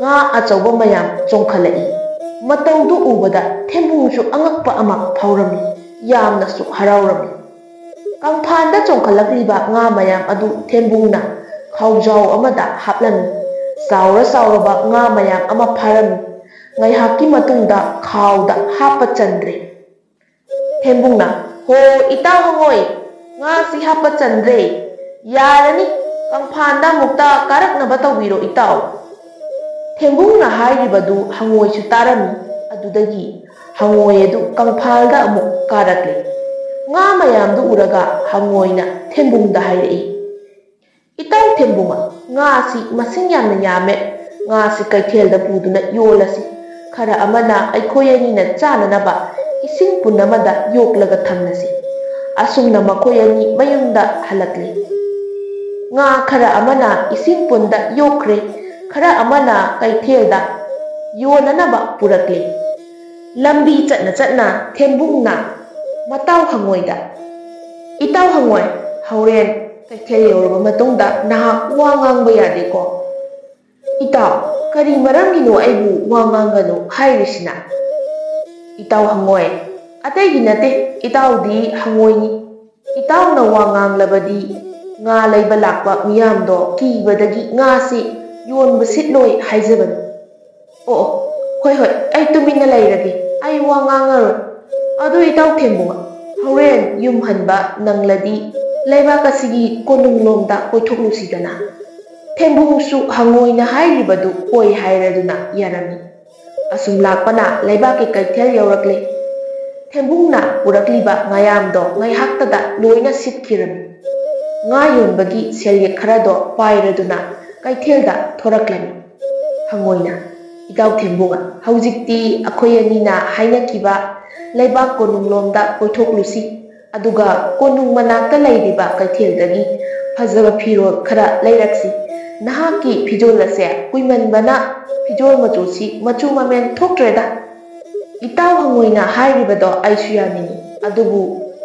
ꯉꯥ ꯑꯆꯧꯕ ꯃꯌꯥꯝ ꯆꯣꯡꯈꯠꯂꯛꯏ꯫ ꯃꯇꯧꯗꯨ ꯎꯕꯗ ꯊꯦꯝꯕꯨꯡꯁꯨ ꯑꯉꯛꯄ ꯑꯃ ꯐꯥꯎꯔꯝꯃꯤ, ꯌꯥꯝꯅꯁꯨ ꯍꯔꯥꯎꯔꯝꯃꯤ꯫ ꯀꯪꯐꯥꯟꯗ ꯆꯣꯡꯈꯠꯂꯛꯂꯤꯕ ꯉꯥ ꯃꯌꯥꯝ ꯑꯗꯨ ꯊꯦꯝꯕꯨꯡꯅ ꯈꯥꯎꯖꯥꯎ ꯑꯃꯗ ꯍꯥꯞꯂꯝꯃꯤ꯫ ꯆꯥꯎꯔ ꯆꯥꯎꯔꯕ ꯉꯥ ꯃꯌꯥꯝ ꯑꯃ ꯐꯥꯔꯝꯃꯤ꯫ ꯉꯥꯏꯍꯥꯛꯀꯤ ꯃꯇꯨꯡꯗ ꯈꯥꯎꯗ ꯍꯥꯞꯄ ꯆꯟꯗ꯭ꯔꯦ꯫ ꯊꯦꯝꯕꯨꯡꯅ, "ꯍꯣ, ꯏꯇꯥꯎ ꯍꯪꯉꯣꯏ, ꯉꯥꯁꯤ ꯍꯥꯞꯄ ꯆꯟꯗ꯭ꯔꯦ꯫ ꯌꯥꯔꯅꯤ, ꯀꯪꯐꯥꯟꯗ ꯑꯃꯨꯛꯇ ꯀꯥꯔꯛꯅꯕ ꯇꯧꯕꯤꯔꯣ ꯏꯇꯥꯎ꯫" ꯊꯦꯝꯕꯨꯡꯅ ꯍꯥꯏꯔꯤꯕꯗꯨ ꯍꯪꯉꯣꯏꯁꯨ ꯇꯥꯔꯝꯃꯤ꯫ ꯑꯗꯨꯗꯒꯤ ꯍꯪꯉꯣꯏ ꯑꯗꯨ ꯀꯪꯐꯥꯜꯗ ꯑꯃꯨꯛ ꯀꯥꯔꯛꯂꯦ꯫ ꯉꯥ ꯃꯌꯥꯝꯗꯨ ꯎꯔꯒ ꯍꯪꯉꯣꯏꯅ ꯊꯦꯝꯕꯨꯡꯗ ꯍꯥꯏꯔꯛꯏ, "ꯏꯇꯥꯎ ꯊꯦꯝꯕꯨꯡ, ꯉꯥꯁꯤ ꯃꯁꯤꯡ ꯌꯥꯝꯅ ꯌꯥꯝꯃꯦ꯫ ꯉꯥꯁꯤ ꯀꯩꯊꯦꯜꯗ ꯄꯨꯗꯨꯅ ꯌꯣꯜꯂꯁꯤ꯫ ꯈꯔ ꯑꯃꯅ ꯑꯩꯈꯣꯏ ꯑꯅꯤꯅ ꯆꯥꯅꯅꯕ ꯏꯁꯤꯡ ꯄꯨꯟ ꯑꯃꯗ ꯌꯣꯛꯂꯒ ꯊꯝꯂꯁꯤ꯫ ꯑꯁꯨꯝꯅ ꯃꯈꯣꯏ ꯑꯅꯤ ꯃꯌꯨꯝꯗ ꯍꯜꯂꯛꯂꯤ꯫ ꯉꯥ ꯈꯔ ꯑꯃꯅ ꯏꯁꯤꯡ ꯄꯨꯟꯗ ꯌꯣꯛꯈ꯭ꯔꯦ, ꯈꯔ ꯑꯃꯅ ꯀꯩꯊꯦꯜꯗ ꯌꯣꯟꯅꯅꯕ ꯄꯨꯔꯛꯂꯤ꯫ ꯂꯝꯕꯤ ꯆꯠꯅ ꯆꯠꯅ ꯊꯦꯝꯕꯨꯡꯅ ꯃꯇꯥꯎ ꯍꯪꯉꯣꯏꯗ, "ꯏꯇꯥꯎ ꯍꯪꯉꯣꯏ, ꯍꯣꯔꯦꯟ ꯀꯩꯊꯦꯜ ꯌꯧꯔꯕ ꯃꯇꯨꯡꯗ ꯅꯍꯥꯛ ꯋꯥ ꯉꯥꯡꯕ ꯌꯥꯗꯦꯀꯣ꯫" "ꯏꯇꯥꯎ, ꯀꯔꯤ ꯃꯔꯝꯒꯤꯅꯣ ꯑꯩꯕꯨ ꯋꯥ ꯉꯥꯡꯒꯅꯨ ꯍꯥꯏꯔꯤꯁꯤꯅ?" "ꯏꯇꯥꯎ ꯍꯪꯉꯣꯏ, ꯑꯇꯩꯒꯤ ꯅꯠꯇꯦ, ꯏꯇꯥꯎꯗꯤ ꯍꯪꯉꯣꯏꯅꯤ꯫ ꯏꯇꯥꯎꯅ ꯋꯥ ꯉꯥꯡꯂꯕꯗꯤ ꯉꯥ ꯂꯩꯕ ꯂꯥꯛꯄ ꯃꯤꯌꯥꯝꯗꯣ ꯀꯤꯕꯗꯒꯤ ꯉꯥꯁꯤ ꯌꯣꯟꯕ ꯁꯤꯠꯂꯣꯏ ꯍꯥꯏꯖꯕꯅꯤ꯫" "ꯑꯣ, ꯑꯣ, ꯍꯣꯏ, ꯍꯣꯏ, ꯑꯩ ꯇꯨꯃꯤꯟꯅ ꯂꯩꯔꯒꯦ, ꯑꯩ ꯋꯥ ꯉꯥꯡꯉꯔꯣꯏ꯫ ꯑꯗꯨ ꯏꯇꯥꯎ ꯊꯦꯝꯕꯨꯡ, ꯍꯣꯔꯦꯟ ꯌꯨꯝ ꯍꯟꯕ ꯅꯪꯂꯗꯤ ꯂꯩꯕꯥꯛ ꯑꯁꯤꯒꯤ ꯀꯣꯅꯨꯡꯂꯣꯝꯗ ꯀꯣꯏꯊꯣꯛꯂꯨꯁꯤꯗꯅ꯫" ꯊꯦꯝꯕꯨꯡꯁꯨ ꯍꯪꯉꯣꯏꯅ ꯍꯥꯏꯔꯤꯕꯗꯨ ꯍꯣꯏ ꯍꯥꯏꯔꯗꯨꯅ ꯌꯥꯔꯝꯃꯤ꯫ ꯑꯁꯨꯝ ꯂꯥꯛꯄꯅ ꯂꯩꯕꯥꯛꯀꯤ ꯀꯩꯊꯦꯜ ꯌꯧꯔꯛꯂꯦ꯫ ꯊꯦꯝꯕꯨꯡꯅ ꯄꯨꯔꯛꯂꯤꯕ ꯉꯥꯌꯥꯝꯗꯣ ꯉꯥꯏꯍꯥꯛꯇꯗ ꯂꯣꯏꯅ ꯁꯤꯠꯈꯤꯔꯝꯃꯤ꯫ ꯉꯥ ꯌꯣꯟꯕꯒꯤ ꯁꯦꯜꯌꯦꯛ ꯈꯔꯗꯣ ꯄꯥꯏꯔꯗꯨꯅ ꯀꯩꯊꯦꯜꯗ ꯊꯣꯔꯛꯂꯝꯃꯤ꯫ ꯍꯪꯉꯣꯏꯅ, "ꯏꯇꯥꯎ ꯊꯦꯝꯕꯨꯡ, ꯍꯧꯖꯤꯛꯇꯤ ꯑꯩꯈꯣꯏ ꯑꯅꯤꯅ ꯍꯥꯏꯅꯈꯤꯕ ꯂꯩꯕꯥꯛ ꯀꯣꯅꯨꯡꯂꯣꯝꯗ ꯀꯣꯏꯊꯣꯛꯂꯨꯁꯤ꯫ ꯑꯗꯨꯒ ꯀꯣꯅꯨꯡ ꯃꯅꯥꯛꯇ ꯂꯩꯔꯤꯕ ꯀꯩꯊꯦꯜꯗꯒꯤ ꯐꯖꯕ ꯐꯤꯔꯣꯜ ꯈꯔ ꯂꯩꯔꯛꯁꯤ꯫ ꯅꯍꯥꯛꯀꯤ ꯐꯤꯖꯣꯜ ꯑꯁꯦ ꯀꯨꯏꯃꯟꯕꯅ ꯐꯤꯖꯣꯜ ꯃꯆꯨꯁꯤ ꯃꯆꯨ ꯃꯃꯦꯟ ꯊꯣꯛꯇ꯭ꯔꯦꯗ꯫" "ꯏꯇꯥꯎ ꯍꯪꯉꯣꯏꯅ ꯍꯥꯏꯔꯤꯕꯗꯣ ꯑꯩꯁꯨ ꯌꯥꯅꯤꯡꯏ, ꯑꯗꯨꯕꯨ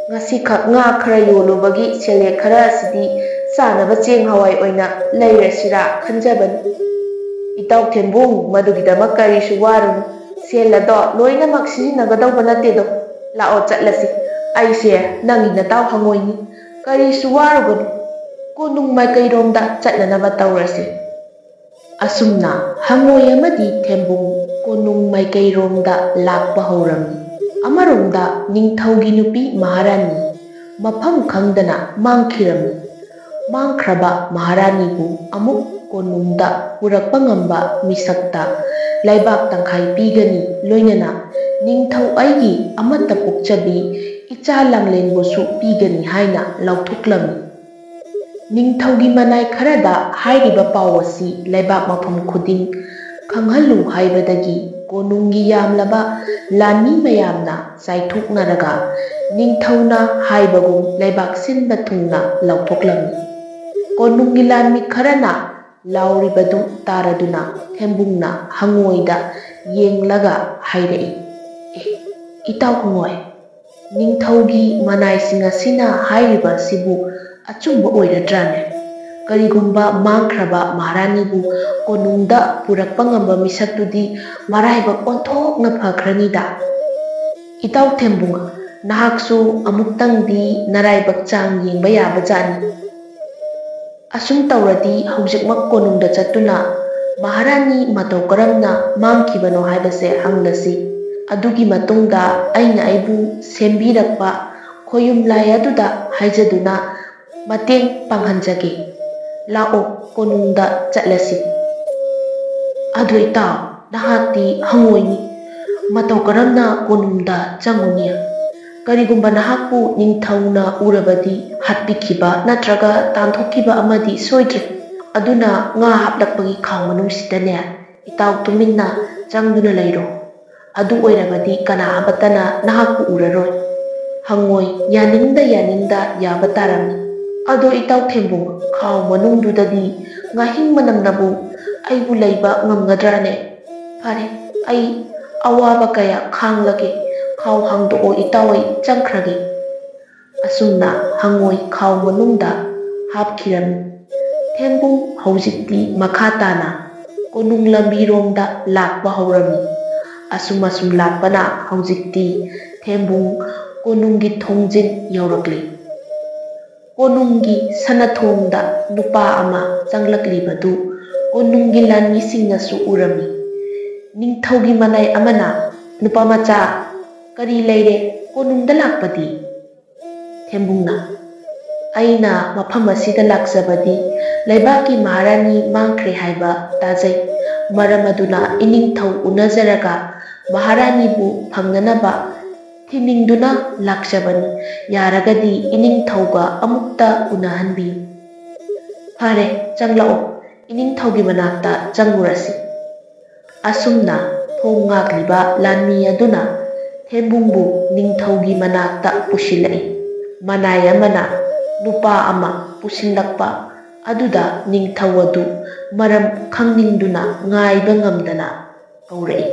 ꯉꯁꯤꯈꯛ ꯉꯥ ꯈꯔ ꯌꯣꯜꯂꯨꯕꯒꯤ ꯁꯦꯜꯌꯦꯛ ꯈꯔ ꯑꯁꯤꯗꯤ ꯆꯥꯅꯕ ꯆꯦꯡ ꯍꯋꯥꯏ ꯑꯣꯏꯅ ꯂꯩꯔꯁꯤꯔꯥ ꯈꯟꯖꯕꯅꯤ꯫" "ꯏꯇꯥꯎ ꯊꯦꯝꯕꯨꯡ, ꯃꯗꯨꯒꯤꯗꯃꯛ ꯀꯔꯤꯁꯨ ꯋꯥꯔꯨꯅꯨ꯫ ꯁꯦꯜ ꯑꯗꯣ ꯂꯣꯏꯅꯃꯛ ꯁꯤꯖꯤꯟꯅꯒꯗꯧꯕ ꯅꯠꯇꯦꯗꯣ꯫ ꯂꯥꯛꯑꯣ ꯆꯠꯂꯁꯤ꯫ ꯑꯩꯁꯦ ꯅꯪꯒꯤ ꯅꯇꯥꯎ ꯍꯪꯉꯣꯏꯅꯤ꯫ ꯀꯔꯤꯁꯨ ꯋꯥꯔꯨꯒꯅꯨ꯫ ꯀꯣꯅꯨꯡ ꯃꯥꯏꯀꯩꯔꯣꯝꯗ ꯆꯠꯅꯅꯕ ꯇꯧꯔꯁꯤ꯫" ꯑꯁꯨꯝꯅ ꯍꯪꯉꯣꯏ ꯑꯃꯗꯤ ꯊꯦꯝꯕꯨꯡ ꯀꯣꯅꯨꯡ ꯃꯥꯏꯀꯩꯔꯣꯝꯗ ꯂꯥꯛꯄ ꯍꯧꯔꯝꯃꯤ꯫ ꯑꯃꯔꯣꯝꯗ ꯅꯤꯡꯊꯧꯒꯤ ꯅꯨꯄꯤ ꯃꯍꯥꯔꯥꯅꯤ ꯃꯐꯝ ꯈꯪꯗꯅ ꯃꯥꯡꯈꯤꯔꯝꯃꯤ꯫ ꯃꯥꯡꯈ꯭ꯔꯕ ꯃꯍꯥꯔꯥꯅꯤꯕꯨ ꯑꯃꯨꯛ ꯀꯣꯅꯨꯡꯗ ꯄꯨꯔꯛꯄ ꯉꯝꯕ ꯃꯤꯁꯛꯇ ꯂꯩꯕꯥꯛ ꯇꯪꯈꯥꯏ ꯄꯤꯒꯅꯤ, ꯂꯣꯏꯅꯅ ꯅꯤꯡꯊꯧ ꯑꯩꯒꯤ ꯑꯃꯠꯇ ꯄꯣꯛꯆꯕꯤ ꯏꯆꯥ ꯂꯥꯡꯂꯦꯟꯕꯨꯁꯨ ꯄꯤꯒꯅꯤ ꯍꯥꯏꯅ ꯂꯥꯎꯊꯣꯛꯂꯝꯃꯤ꯫ ꯅꯤꯡꯊꯧꯒꯤ ꯃꯅꯥꯏ ꯈꯔꯗ ꯍꯥꯏꯔꯤꯕ ꯄꯥꯎ ꯑꯁꯤ ꯂꯩꯕꯥꯛ ꯃꯐꯝ ꯈꯨꯗꯤꯡ ꯈꯪꯍꯜꯂꯨ ꯍꯥꯏꯕꯗꯒꯤ ꯀꯣꯅꯨꯡꯒꯤ ꯌꯥꯝꯂꯕ ꯂꯥꯟꯃꯤ ꯃꯌꯥꯝꯅ ꯆꯥꯏꯊꯣꯛꯅꯔꯒ ꯅꯤꯡꯊꯧꯅ ꯍꯥꯏꯕꯒꯨꯝ ꯂꯩꯕꯥꯛ ꯁꯤꯟꯕ ꯊꯨꯡꯅ ꯂꯧꯊꯣꯛꯂꯝꯃꯤ꯫ ꯀꯣꯅꯨꯡꯒꯤ ꯂꯥꯟꯃꯤ ꯈꯔꯅ ꯂꯥꯎꯔꯤꯕꯗꯨ ꯇꯥꯔꯗꯨꯅ ꯊꯦꯝꯕꯨꯡꯅ ꯍꯪꯉꯣꯏꯗ ꯌꯦꯡꯂꯒ ꯍꯥꯏꯔꯛꯏ, "ꯑꯦ, ꯏꯇꯥꯎ ꯍꯪꯉꯣꯏ, ꯅꯤꯡꯊꯧꯒꯤ ꯃꯅꯥꯏꯁꯤꯡ ꯑꯁꯤꯅ ꯍꯥꯏꯔꯤꯕ ꯑꯁꯤꯕꯨ ꯑꯆꯨꯝꯕ ꯑꯣꯏꯔꯗ꯭ꯔꯥꯅꯦ? ꯀꯔꯤꯒꯨꯝꯕ ꯃꯥꯡꯈ꯭ꯔꯕ ꯃꯍꯥꯔꯥꯅꯤꯕꯨ ꯀꯣꯅꯨꯡꯗ ꯄꯨꯔꯛꯄ ꯉꯝꯕ ꯃꯤꯁꯛꯇꯨꯗꯤ ꯃꯔꯥꯏꯕꯛ ꯑꯣꯟꯊꯣꯛꯅ ꯐꯈ꯭ꯔꯅꯤꯗ꯫ ꯏꯇꯥꯎ ꯊꯦꯝꯕꯨꯡ, ꯅꯍꯥꯛꯁꯨ ꯑꯃꯨꯛꯇꯪꯗꯤ ꯅꯔꯥꯏꯕꯛ ꯆꯥꯡ ꯌꯦꯡꯕ ꯌꯥꯕꯖꯥꯠꯅꯤ꯫ ꯑꯁꯨꯝ ꯇꯧꯔꯗꯤ ꯍꯧꯖꯤꯛꯃꯛ ꯀꯣꯅꯨꯡꯗ ꯆꯠꯇꯨꯅ ꯃꯍꯥꯔꯥꯅꯤ ꯃꯇꯧ ꯀꯔꯝꯅ ꯃꯥꯡꯈꯤꯕꯅꯣ ꯍꯥꯏꯕꯁꯦ ꯍꯪꯂꯁꯤ꯫ ꯑꯗꯨꯒꯤ ꯃꯇꯨꯡꯗ ꯑꯩꯅ ꯑꯩꯕꯨ ꯁꯦꯝꯕꯤꯔꯛꯄ ꯈꯣꯌꯨꯝ ꯂꯥꯏ ꯑꯗꯨꯗ ꯍꯥꯏꯖꯗꯨꯅ ꯃꯇꯦꯡ ꯄꯥꯡꯍꯟꯖꯒꯦ꯫ ꯂꯥꯛꯑꯣ, ꯀꯣꯅꯨꯡꯗ ꯆꯠꯂꯁꯤ꯫" "ꯑꯗꯨ ꯏꯇꯥꯎ, ꯅꯍꯥꯛꯇꯤ ꯍꯪꯉꯣꯏꯅꯤ, ꯃꯇꯧ ꯀꯔꯝꯅ ꯀꯣꯅꯨꯡꯗ ꯆꯪꯉꯨꯅꯤ? ꯀꯔꯤꯒꯨꯝꯕ ꯅꯍꯥꯛꯄꯨ ꯅꯤꯡꯊꯧꯅ ꯎꯔꯕꯗꯤ ꯍꯥꯠꯄꯤꯈꯤꯕ ꯅꯠꯇ꯭ꯔꯒ ꯇꯥꯟꯊꯣꯛꯈꯤꯕ ꯑꯃꯗꯤ ꯁꯣꯏꯗ꯭ꯔꯦ꯫ ꯑꯗꯨꯅ ꯉꯥ ꯍꯥꯞꯂꯛꯄꯒꯤ ꯈꯥꯎ ꯃꯅꯨꯡꯁꯤꯗꯅꯦ, ꯏꯇꯥꯎ ꯇꯨꯃꯤꯟꯅ ꯆꯪꯗꯨꯅ ꯂꯩꯔꯣ꯫ ꯑꯗꯨ ꯑꯣꯏꯔꯕꯗꯤ ꯀꯅꯥ ꯑꯃꯠꯇꯅ ꯅꯍꯥꯛꯄꯨ ꯎꯔꯔꯣꯏ꯫" ꯍꯪꯉꯣꯏ ꯌꯥꯅꯤꯡꯗ ꯌꯥꯅꯤꯡꯗ ꯌꯥꯕ ꯇꯥꯔꯝꯃꯤ꯫ "ꯑꯗꯣ ꯏꯇꯥꯎ ꯊꯦꯝꯕꯨꯡ, ꯈꯥꯎ ꯃꯅꯨꯡꯗꯨꯗꯗꯤ ꯉꯥꯍꯤꯡ ꯃꯅꯝꯅꯕꯨ ꯑꯩꯕꯨ ꯂꯩꯕ ꯉꯝꯒꯗ꯭ꯔꯥꯅꯦ? ꯐꯔꯦ, ꯑꯩ ꯑꯋꯥꯕ ꯀꯌꯥ ꯈꯥꯡꯂꯒꯦ꯫ ꯈꯥꯎ ꯍꯥꯡꯗꯣꯛꯑꯣ ꯏꯇꯥꯎ, ꯑꯩ ꯆꯪꯈ꯭ꯔꯒꯦ꯫" ꯑꯁꯨꯝꯅ ꯍꯪꯉꯣꯏ ꯈꯥꯎ ꯃꯅꯨꯡꯗ ꯍꯥꯞꯈꯤꯔꯝꯃꯤ꯫ ꯊꯦꯝꯕꯨꯡ ꯍꯧꯖꯤꯛꯇꯤ ꯃꯈꯥ ꯇꯥꯅ ꯀꯣꯅꯨꯡ ꯂꯝꯕꯤꯔꯣꯝꯗ ꯂꯥꯛꯄ ꯍꯧꯔꯝꯃꯤ꯫ ꯑꯁꯨꯝ ꯑꯁꯨꯝ ꯂꯥꯛꯄꯅ ꯍꯧꯖꯤꯛꯇꯤ ꯊꯦꯝꯕꯨꯡ ꯀꯣꯅꯨꯡꯒꯤ ꯊꯣꯡꯖꯤꯟ ꯌꯧꯔꯛꯂꯤ꯫ ꯀꯣꯅꯨꯡꯒꯤ ꯁꯅꯥꯊꯣꯡꯗ ꯅꯨꯄꯥ ꯑꯃ ꯆꯪꯂꯛꯂꯤꯕꯗꯨ ꯀꯣꯅꯨꯡꯒꯤ ꯂꯥꯟꯃꯤꯁꯤꯡꯅꯁꯨ ꯎꯔꯝꯃꯤ꯫ ꯅꯤꯡꯊꯧꯒꯤ ꯃꯅꯥꯏ ꯑꯃꯅ, "ꯅꯨꯄꯥ ꯃꯆꯥ, ꯀꯔꯤ ꯂꯩꯔꯦ? ꯀꯣꯅꯨꯡꯗ ꯂꯥꯛꯄꯗꯤ?" ꯊꯦꯝꯕꯨꯡꯅ, "ꯑꯩꯅ ꯃꯐꯝ ꯑꯁꯤꯗ ꯂꯥꯛꯆꯕꯗꯤ ꯂꯩꯕꯥꯛꯀꯤ ꯃꯍꯥꯔꯥꯅꯤ ꯃꯥꯡꯈ꯭ꯔꯦ ꯍꯥꯏꯕ ꯇꯥꯖꯩ꯫ ꯃꯔꯝ ꯑꯗꯨꯅ ꯏꯅꯤꯡꯊꯧ ꯎꯅꯖꯔꯒ ꯃꯍꯥꯔꯥꯅꯤꯕꯨ ꯐꯪꯅꯅꯕ ꯊꯤꯅꯤꯡꯗꯨꯅ ꯂꯥꯛꯆꯕꯅꯤ꯫ ꯌꯥꯔꯒꯗꯤ ꯏꯅꯤꯡꯊꯧꯒ ꯑꯃꯨꯛꯇ ꯎꯅꯍꯟꯕꯤꯌꯨ꯫" "ꯐꯔꯦ, ꯆꯪꯂꯛꯑꯣ, ꯏꯅꯤꯡꯊꯧꯒꯤ ꯃꯅꯥꯛꯇ ꯆꯪꯉꯨꯔꯁꯤ꯫" ꯑꯁꯨꯝꯅ ꯊꯣꯡ ꯉꯥꯛꯂꯤꯕ ꯂꯥꯟꯃꯤ ꯑꯗꯨꯅ ꯊꯦꯝꯕꯨꯡꯕꯨ ꯅꯤꯡꯊꯧꯒꯤ ꯃꯅꯥꯛꯇ ꯄꯨꯁꯤꯜꯂꯛꯏ꯫ ꯃꯅꯥꯏ ꯑꯃꯅ ꯅꯨꯄꯥ ꯑꯃ ꯄꯨꯁꯤꯜꯂꯛꯄ ꯑꯗꯨꯗ ꯅꯤꯡꯊꯧ ꯑꯗꯨ ꯃꯔꯝ ꯈꯪꯅꯤꯡꯗꯨꯅ ꯉꯥꯏꯕ ꯉꯝꯗꯅ ꯀꯧꯔꯛꯏ꯫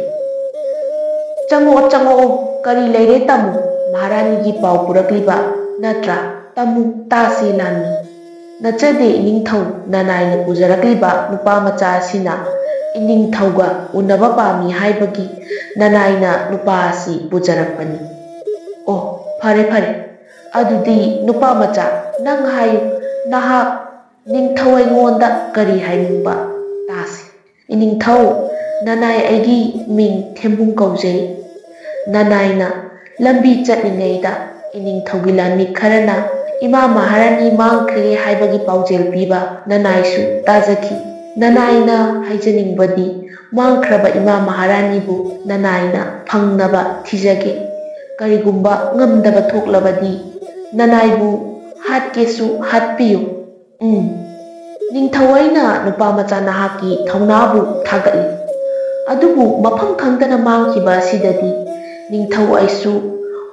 "ꯆꯪꯉꯛꯑꯣ, ꯆꯪꯉꯛꯑꯣ, ꯀꯔꯤ ꯂꯩꯔꯦ ꯇꯥꯃꯣ? ꯃꯍꯥꯔꯥꯅꯤꯒꯤ ꯄꯥꯎ ꯄꯨꯔꯛꯂꯤꯕ ꯅꯠꯇ꯭ꯔꯥ? ꯇꯝꯃꯨ, ꯇꯥꯁꯤ ꯂꯥꯟꯃꯤ꯫ ꯅꯆꯗꯦ ꯏꯅꯤꯡꯊꯧ ꯅꯅꯥꯏꯅ ꯄꯨꯖꯔꯛꯂꯤꯕ ꯅꯨꯄꯥ ꯃꯆꯥ ꯑꯁꯤꯅ ꯏꯅꯤꯡꯊꯧꯒ ꯎꯅꯕ ꯄꯥꯝꯃꯤ ꯍꯥꯏꯕꯒꯤ ꯅꯅꯥꯏꯅ ꯅꯨꯄꯥ ꯑꯁꯤ ꯄꯨꯖꯔꯛꯄꯅꯤ꯫" "ꯑꯣ, ꯐꯔꯦ, ꯐꯔꯦ꯫ ꯑꯗꯨꯗꯤ ꯅꯨꯄꯥ ꯃꯆꯥ, ꯅꯪ ꯍꯥꯏꯌꯨ, ꯅꯍꯥꯛ ꯅꯤꯡꯊꯧ ꯑꯩꯉꯣꯟꯗ ꯀꯔꯤ ꯍꯥꯏꯅꯤꯡꯕ? ꯇꯥꯁꯤ꯫" "ꯏꯅꯤꯡꯊꯧ, ꯅꯅꯥꯏ ꯑꯩꯒꯤ ꯃꯤꯡ ꯊꯦꯝꯕꯨꯡ ꯀꯧꯖꯩ꯫ ꯅꯅꯥꯏꯅ ꯂꯝꯕꯤ ꯆꯠꯂꯤꯉꯩꯗ ꯏꯅꯤꯡꯊꯧꯒꯤ ꯂꯥꯟꯃꯤ ꯈꯔꯅ ꯏꯃꯥ ꯃꯍꯥꯔꯥꯅꯤ ꯃꯥꯡꯈ꯭ꯔꯦ ꯍꯥꯏꯕꯒꯤ ꯄꯥꯎꯖꯦꯜ ꯄꯤꯕ ꯅꯅꯥꯏꯁꯨ ꯇꯥꯖꯈꯤ꯫ ꯅꯅꯥꯏꯅ ꯍꯥꯏꯖꯅꯤꯡꯕꯗꯤ ꯃꯥꯡꯈ꯭ꯔꯕ ꯏꯃꯥ ꯃꯍꯥꯔꯥꯅꯤꯕꯨ ꯅꯅꯥꯏꯅ ꯐꯪꯅꯕ ꯊꯤꯖꯒꯦ꯫ ꯀꯔꯤꯒꯨꯝꯕ ꯉꯝꯗꯕ ꯊꯣꯛꯂꯕꯗꯤ ꯅꯅꯥꯏꯕꯨ ꯍꯥꯠꯀꯦꯁꯨ ꯍꯥꯠꯄꯤꯌꯨ꯫" "ꯎꯝ, ꯅꯤꯡꯊꯧ ꯑꯩꯅ ꯅꯨꯄꯥ ꯃꯆꯥ ꯅꯍꯥꯛꯀꯤ ꯊꯧꯅꯥꯕꯨ ꯊꯥꯒꯠꯂꯤ꯫ ꯑꯗꯨꯕꯨ ꯃꯐꯝ ꯈꯪꯗꯅ ꯃꯥꯡꯈꯤꯕ ꯑꯁꯤꯗꯗꯤ ꯅꯤꯡꯊꯧ ꯑꯩꯁꯨ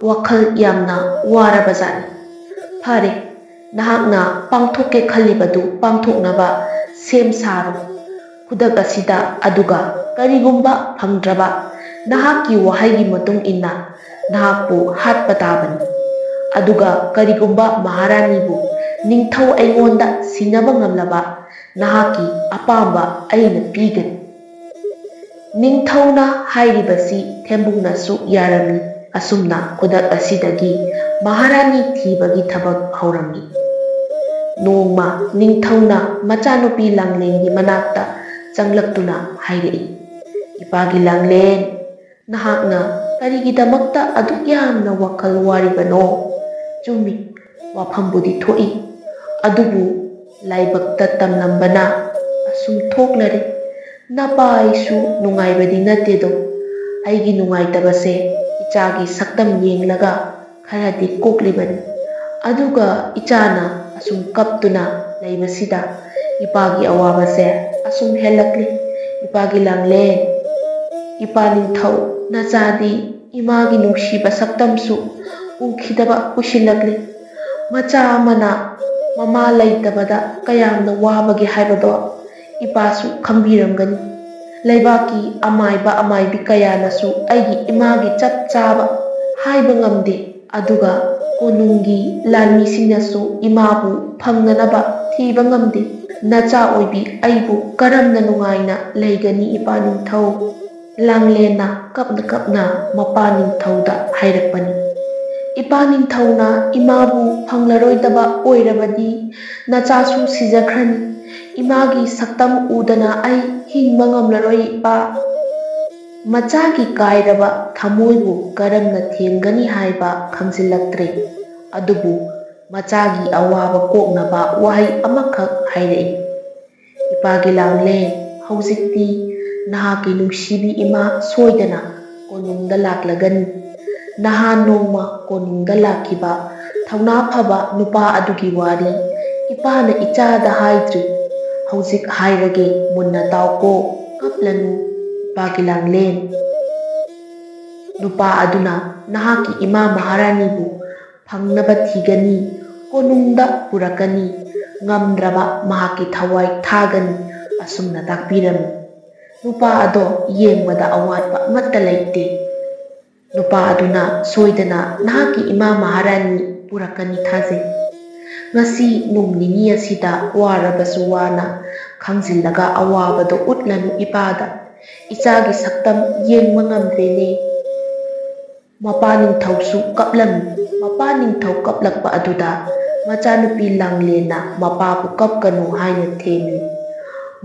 ꯋꯥꯈꯜ ꯌꯥꯝꯅ ꯋꯥꯔꯕꯖꯥꯠꯅꯤ꯫ ꯐꯔꯦ, ꯅꯍꯥꯛꯅ ꯄꯥꯡꯊꯣꯛꯀꯦ ꯈꯜꯂꯤꯕꯗꯨ ꯄꯥꯡꯊꯣꯛꯅꯕ ꯁꯦꯝ ꯁꯥꯔꯣ ꯈꯨꯗꯛ ꯑꯁꯤꯗ꯫ ꯑꯗꯨꯒ ꯀꯔꯤꯒꯨꯝꯕ ꯐꯪꯗ꯭ꯔꯕ, ꯅꯍꯥꯛꯀꯤ ꯋꯥꯍꯩꯒꯤ ꯃꯇꯨꯡ ꯏꯟꯅ ꯅꯍꯥꯛꯄꯨ ꯍꯥꯠꯄ ꯇꯥꯕꯅꯤ꯫ ꯑꯗꯨꯒ ꯀꯔꯤꯒꯨꯝꯕ ꯃꯍꯥꯔꯥꯅꯤꯕꯨ ꯅꯤꯡꯊꯧ ꯑꯩꯉꯣꯟꯗ ꯁꯤꯟꯅꯕ ꯉꯝꯂꯕ, ꯅꯍꯥꯛꯀꯤ ꯑꯄꯥꯝꯕ ꯑꯩꯅ ꯄꯤꯒꯅꯤ꯫" ꯅꯤꯡꯊꯧꯅ ꯍꯥꯏꯔꯤꯕꯁꯤ ꯊꯦꯝꯕꯨꯡꯅꯁꯨ ꯌꯥꯔꯝꯃꯤ꯫ ꯑꯁꯨꯝꯅ ꯈꯨꯗꯛ ꯑꯁꯤꯗꯒꯤ ꯃꯍꯥꯔꯥꯅꯤ ꯊꯤꯕꯒꯤ ꯊꯕꯛ ꯍꯧꯔꯝꯃꯤ꯫ ꯅꯣꯡꯃ ꯅꯤꯡꯊꯧꯅ ꯃꯆꯥꯅꯨꯄꯤ ꯂꯥꯡꯂꯦꯟꯒꯤ ꯃꯅꯥꯛꯇ ꯆꯪꯂꯛꯇꯨꯅ ꯍꯥꯏꯔꯛꯏ, "ꯏꯄꯥꯒꯤ ꯂꯥꯡꯂꯦꯟ, ꯅꯍꯥꯛꯅ ꯀꯔꯤꯒꯤꯗꯃꯛꯇ ꯑꯗꯨꯛ ꯌꯥꯝꯅ ꯋꯥꯈꯜ ꯋꯥꯔꯤꯕꯅꯣ? ꯆꯨꯝꯃꯤ, ꯋꯥꯐꯝꯕꯨꯗꯤ ꯊꯣꯛꯏ, ꯑꯗꯨꯕꯨ ꯂꯥꯏꯕꯛꯇ ꯇꯝꯂꯝꯕꯅ ꯑꯁꯨꯝ ꯊꯣꯛꯂꯔꯦ꯫ ꯅꯄꯥ ꯑꯩꯁꯨ ꯅꯨꯡꯉꯥꯏꯕꯗꯤ ꯅꯠꯇꯦꯗꯣ꯫ ꯑꯩꯒꯤ ꯅꯨꯡꯉꯥꯏꯇꯕꯁꯦ ꯏꯆꯥꯒꯤ ꯁꯛꯇꯝ ꯌꯦꯡꯂꯒ ꯈꯔꯗꯤ ꯀꯣꯛꯂꯤꯕꯅꯤ꯫ ꯑꯗꯨꯒ ꯏꯆꯥꯅ ꯑꯁꯨꯝ ꯀꯞꯇꯨꯅ ꯂꯩꯕꯁꯤꯗ ꯏꯄꯥꯒꯤ ꯑꯋꯥꯕꯁꯦ ꯑꯁꯨꯝ ꯍꯦꯜꯂꯛꯂꯤ꯫ ꯏꯄꯥꯒꯤ ꯂꯥꯡꯂꯦꯟ, ꯏꯄꯥ ꯅꯤꯡꯊꯧ, ꯅꯆꯥꯗꯤ ꯏꯃꯥꯒꯤ ꯅꯨꯡꯁꯤꯕ ꯁꯛꯇꯝꯁꯨ ꯎꯈꯤꯗꯕ ꯀꯨꯏꯁꯤꯜꯂꯛꯂꯦ꯫ ꯃꯆꯥ ꯑꯃꯅ ꯃꯃꯥ ꯂꯩꯇꯕꯗ ꯀꯌꯥꯝꯅ ꯋꯥꯕꯒꯦ ꯍꯥꯏꯕꯗꯣ ꯏꯄꯥꯁꯨ ꯈꯪꯕꯤꯔꯝꯒꯅꯤ꯫ ꯂꯩꯕꯥꯛꯀꯤ ꯑꯃꯥꯏꯕ ꯑꯃꯥꯏꯕꯤ ꯀꯌꯥꯅꯁꯨ ꯑꯩꯒꯤ ꯏꯃꯥꯒꯤ ꯆꯞ ꯆꯥꯕ ꯍꯥꯏꯕ ꯉꯝꯗꯦ꯫ ꯑꯗꯨꯒ ꯀꯣꯅꯨꯡꯒꯤ ꯂꯥꯟꯃꯤꯁꯤꯡꯅꯁꯨ ꯏꯃꯥꯕꯨ ꯐꯪꯅꯅꯕ ꯊꯤꯕ ꯉꯝꯗꯦ꯫ ꯅꯆꯥ ꯑꯣꯏꯕꯤ ꯑꯩꯕꯨ ꯀꯔꯝꯅ ꯅꯨꯡꯉꯥꯏꯅ ꯂꯩꯒꯅꯤ, ꯏꯄꯥ ꯅꯤꯡꯊꯧ? ꯂꯥꯡꯂꯦꯟꯅ ꯀꯞꯅ ꯀꯞꯅ ꯃꯄꯥ ꯅꯤꯡꯊꯧꯗ ꯍꯥꯏꯔꯛꯄꯅꯤ꯫ ꯏꯄꯥ ꯅꯤꯡꯊꯧꯅ ꯏꯃꯥꯕꯨ ꯐꯪꯂꯔꯣꯏꯗꯕ ꯑꯣꯏꯔꯕꯗꯤ ꯅꯆꯥꯁꯨ ꯁꯤꯖꯈ꯭ꯔꯅꯤ꯫ ꯏꯃꯥꯒꯤ ꯁꯛꯇꯝ ꯎꯗꯅ ꯑꯩ ꯍꯤꯡꯕ ꯉꯝꯂꯔꯣꯏ, ꯏꯄꯥ꯫ ꯃꯆꯥꯒꯤ ꯀꯥꯏꯔꯕ ꯊꯃꯣꯏꯕꯨ ꯀꯔꯝꯅ ꯊꯦꯝꯒꯅꯤ ꯍꯥꯏꯕ ꯈꯪꯖꯤꯜꯂꯛꯇ꯭ꯔꯦ꯫ ꯑꯗꯨꯕꯨ ꯃꯆꯥꯒꯤ ꯑꯋꯥꯕ ꯀꯣꯛꯅꯕ ꯋꯥꯍꯩ ꯑꯃꯈꯛ ꯍꯥꯏꯔꯛꯏ, "ꯏꯄꯥꯒꯤ ꯂꯥꯡꯂꯦꯟ, ꯍꯧꯖꯤꯛꯇꯤ ꯅꯍꯥꯛꯀꯤ ꯅꯨꯡꯁꯤꯕꯤ ꯏꯃꯥ ꯁꯣꯏꯗꯅ ꯀꯣꯅꯨꯡꯗ ꯂꯥꯛꯂꯒꯅꯤ꯫ ꯅꯍꯥꯟ ꯅꯣꯡꯃ ꯀꯣꯅꯨꯡꯗ ꯂꯥꯛꯈꯤꯕ ꯊꯧꯅꯥ ꯐꯕ ꯅꯨꯄꯥ ꯑꯗꯨꯒꯤ ꯋꯥꯔꯤ ꯏꯄꯥꯅ ꯏꯆꯥꯗ ꯍꯥꯏꯗ꯭ꯔꯤ꯫ ꯍꯧꯖꯤꯛ ꯍꯥꯏꯔꯒꯦ, ꯃꯨꯟꯅ ꯇꯥꯎꯀꯣ꯫ ꯀꯞꯂꯅꯨ, ꯏꯄꯥꯒꯤ ꯂꯥꯡꯂꯦꯟ꯫ ꯅꯨꯄꯥ ꯑꯗꯨꯅ ꯅꯍꯥꯛꯀꯤ ꯏꯃꯥ ꯃꯍꯥꯔꯥꯅꯤꯕꯨ ꯐꯪꯅꯕ ꯊꯤꯒꯅꯤ, ꯀꯣꯅꯨꯡꯗ ꯄꯨꯔꯛꯀꯅꯤ, ꯉꯝꯗ꯭ꯔꯕ ꯃꯍꯥꯛꯀꯤ ꯊꯋꯥꯏ ꯊꯥꯒꯅꯤ," ꯑꯁꯨꯝꯅ ꯇꯥꯛꯄꯤꯔꯝꯃꯤ꯫ ꯅꯨꯄꯥ ꯑꯗꯣ ꯌꯦꯡꯕꯗ ꯑꯋꯥꯠꯄ ꯑꯃꯠꯇ ꯂꯩꯇꯦ꯫ ꯅꯨꯄꯥ ꯑꯗꯨꯅ ꯁꯣꯏꯗꯅ ꯅꯍꯥꯛꯀꯤ ꯏꯃꯥ ꯃꯍꯥꯔꯥꯅꯤ ꯄꯨꯔꯛꯀꯅꯤ ꯊꯥꯖꯩ꯫ ꯉꯁꯤ ꯅꯣꯡ ꯅꯤꯅꯤ ꯑꯁꯤꯗ ꯋꯥꯔꯕꯁꯨ ꯋꯥꯅ ꯈꯥꯡꯖꯤꯜꯂꯒ ꯑꯋꯥꯕꯗꯣ ꯎꯠꯂꯅꯨ ꯏꯄꯥꯗ꯫ ꯏꯆꯥꯒꯤ ꯁꯛꯇꯝ ꯌꯦꯡꯕ ꯉꯝꯗ꯭ꯔꯦꯅꯦ꯫ ꯃꯄꯥ ꯅꯤꯡꯊꯧꯁꯨ ꯀꯞꯂꯝꯃꯤ꯫ ꯃꯄꯥ ꯅꯤꯡꯊꯧ ꯀꯞꯂꯛꯄ ꯑꯗꯨꯗ ꯃꯆꯥꯅꯨꯄꯤ ꯂꯥꯡꯂꯦꯟꯅ ꯃꯄꯥꯕꯨ ꯀꯞꯀꯅꯨ ꯍꯥꯏꯅ ꯊꯦꯝꯃꯤ꯫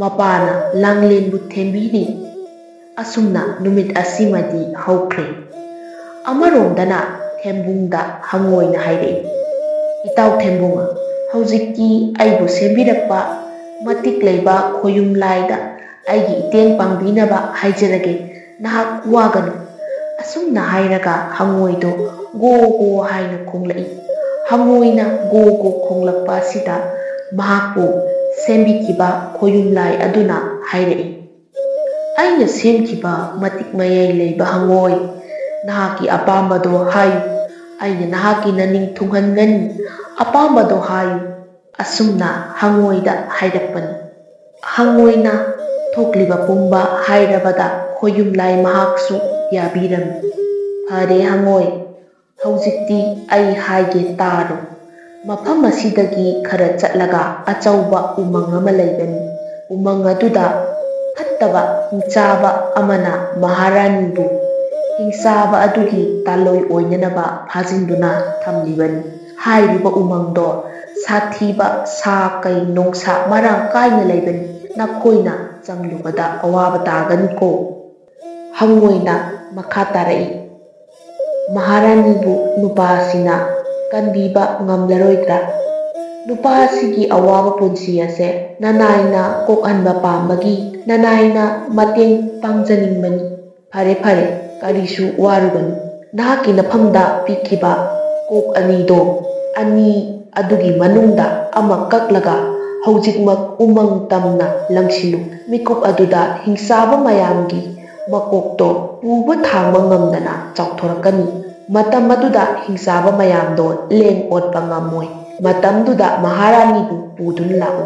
ꯃꯄꯥꯅ ꯂꯥꯡꯂꯦꯟꯕꯨ ꯊꯦꯝꯕꯤꯔꯤ꯫ ꯑꯁꯨꯝꯅ ꯅꯨꯃꯤꯠ ꯑꯁꯤꯃꯗꯤ ꯍꯧꯈ꯭ꯔꯦ꯫ ꯑꯃꯔꯣꯝꯗꯅ ꯊꯦꯝꯕꯨꯡꯗ ꯍꯪꯉꯣꯏꯅ ꯍꯥꯏꯔꯛꯏ, "ꯏꯇꯥꯎ ꯊꯦꯝꯕꯨꯡ, ꯍꯧꯖꯤꯛꯇꯤ ꯑꯩꯕꯨ ꯁꯦꯝꯕꯤꯔꯛꯄ ꯃꯇꯤꯛ ꯂꯩꯕ ꯈꯣꯌꯨꯝ ꯂꯥꯏꯗ ꯑꯩꯒꯤ ꯏꯇꯦꯡ ꯄꯥꯡꯕꯤꯅꯕ ꯍꯥꯏꯖꯔꯒꯦ, ꯅꯍꯥꯛ ꯋꯥꯒꯅꯨ꯫" ꯑꯁꯨꯝꯅ ꯍꯥꯏꯔꯒ ꯍꯪꯉꯣꯏꯗꯣ ꯒꯣ ꯒꯣ ꯍꯥꯏꯅ ꯈꯣꯡꯂꯛꯏ꯫ ꯍꯪꯉꯣꯏꯅ ꯒꯣ ꯒꯣ ꯈꯣꯡꯂꯛꯄ ꯑꯁꯤꯗ ꯃꯍꯥꯛꯄꯨ ꯁꯦꯝꯕꯤꯈꯤꯕ ꯈꯣꯌꯨꯝ ꯂꯥꯏ ꯑꯗꯨꯅ ꯍꯥꯏꯔꯛꯏ, "ꯑꯩꯅ ꯁꯦꯝꯈꯤꯕ ꯃꯇꯤꯛ ꯃꯌꯥꯏ ꯂꯩꯕ ꯍꯪꯉꯣꯏ, ꯅꯍꯥꯛꯀꯤ ꯑꯄꯥꯝꯕꯗꯣ ꯍꯥꯏꯌꯨ꯫ ꯑꯩꯅ ꯅꯍꯥꯛꯀꯤ ꯅꯅꯤꯡ ꯊꯨꯡꯍꯟꯒꯅꯤ꯫ ꯑꯄꯥꯝꯕꯗꯣ ꯍꯥꯏꯌꯨ꯫" ꯑꯁꯨꯝꯅ ꯍꯪꯉꯣꯏꯗ ꯍꯥꯏꯔꯛꯄꯅꯤ꯫ ꯍꯪꯉꯣꯏꯅ ꯊꯣꯛꯂꯤꯕ ꯄꯨꯝꯕ ꯍꯥꯏꯔꯕꯗ ꯈꯣꯌꯨꯝꯂꯥꯏ ꯃꯍꯥꯛꯁꯨ ꯌꯥꯕꯤꯔꯝꯃꯤ꯫ "ꯐꯔꯦ ꯍꯪꯉꯣꯏ, ꯍꯧꯖꯤꯛꯇꯤ ꯑꯩ ꯍꯥꯏꯒꯦ ꯇꯥꯔꯣ꯫ ꯃꯐꯝ ꯑꯁꯤꯗꯒꯤ ꯈꯔ ꯆꯠꯂꯒ ꯑꯆꯧꯕ ꯎꯃꯪ ꯑꯃ ꯂꯩꯒꯅꯤ꯫ ꯎꯃꯪ ꯑꯗꯨꯗ ꯐꯠꯇꯕ ꯍꯤꯡꯆꯥꯕ ꯑꯃꯅ ꯃꯍꯥꯔꯥꯅꯤꯕꯨ ꯍꯤꯡꯆꯥꯕ ꯑꯗꯨꯒꯤ ꯇꯥꯂꯣꯏ ꯑꯣꯏꯅꯅꯕ ꯐꯥꯖꯤꯟꯗꯨꯅ ꯊꯝꯂꯤꯕꯅꯤ꯫ ꯍꯥꯏꯔꯤꯕ ꯎꯃꯪꯗꯣ ꯁꯥꯊꯤꯕ ꯁꯥ ꯀꯩ ꯅꯣꯡꯁꯥ ꯃꯔꯥꯡ ꯀꯥꯏꯅ ꯂꯩꯕꯅꯤ꯫ ꯅꯈꯣꯏꯅ ꯆꯪꯂꯨꯕꯗ ꯑꯋꯥꯕ ꯇꯥꯒꯅꯤꯀꯣ꯫" ꯍꯪꯉꯣꯏꯅ ꯃꯈꯥ ꯇꯥꯔꯛꯏ, "ꯃꯍꯥꯔꯥꯅꯤꯕꯨ ꯅꯨꯄꯥ ꯑꯁꯤꯅ ꯀꯟꯕꯤꯕ ꯉꯝꯂꯔꯣꯏꯗ꯭ꯔꯥ? ꯅꯨꯄꯥ ꯑꯁꯤꯒꯤ ꯑꯋꯥꯕ ꯄꯨꯟꯁꯤ ꯑꯁꯦ ꯅꯅꯥꯏꯅ ꯀꯣꯛꯍꯟꯕ ꯄꯥꯝꯕꯒꯤ ꯅꯅꯥꯏꯅ ꯃꯇꯦꯡ ꯄꯥꯡꯖꯅꯤꯡꯕꯅꯤ꯫ ꯐꯔꯦ, ꯐꯔꯦ, ꯀꯔꯤꯁꯨ ꯋꯥꯔꯨꯒꯅꯨ꯫ ꯅꯍꯥꯛꯀꯤ ꯅꯐꯝꯗ ꯄꯤꯈꯤꯕ ꯀꯣꯛ ꯑꯅꯤꯗꯣ, ꯑꯅꯤ ꯑꯗꯨꯒꯤ ꯃꯅꯨꯡꯗ ꯑꯃ ꯀꯛꯂꯒ ꯍꯧꯖꯤꯛꯃꯛ ꯎꯃꯪ ꯇꯝꯅ ꯂꯪꯁꯤꯜꯂꯨ꯫ ꯃꯤꯀꯨꯞ ꯑꯗꯨꯗ ꯍꯤꯡꯆꯥꯕ ꯃꯌꯥꯝꯒꯤ ꯃꯀꯣꯛꯇꯣ ꯄꯨꯕ ꯊꯥꯡꯕ ꯉꯝꯗꯅ ꯆꯥꯎꯊꯣꯔꯛꯀꯅꯤ꯫ ꯃꯇꯝ ꯑꯗꯨꯗ ꯍꯤꯡꯆꯥꯕ ꯃꯌꯥꯝꯗꯣ ꯂꯦꯡ ꯑꯣꯠꯄ ꯉꯝꯃꯣꯏ꯫ ꯃꯇꯝꯗꯨꯗ ꯃꯍꯥꯔꯥꯅꯤꯕꯨ ꯄꯨꯗꯨꯅ ꯂꯥꯛꯎ꯫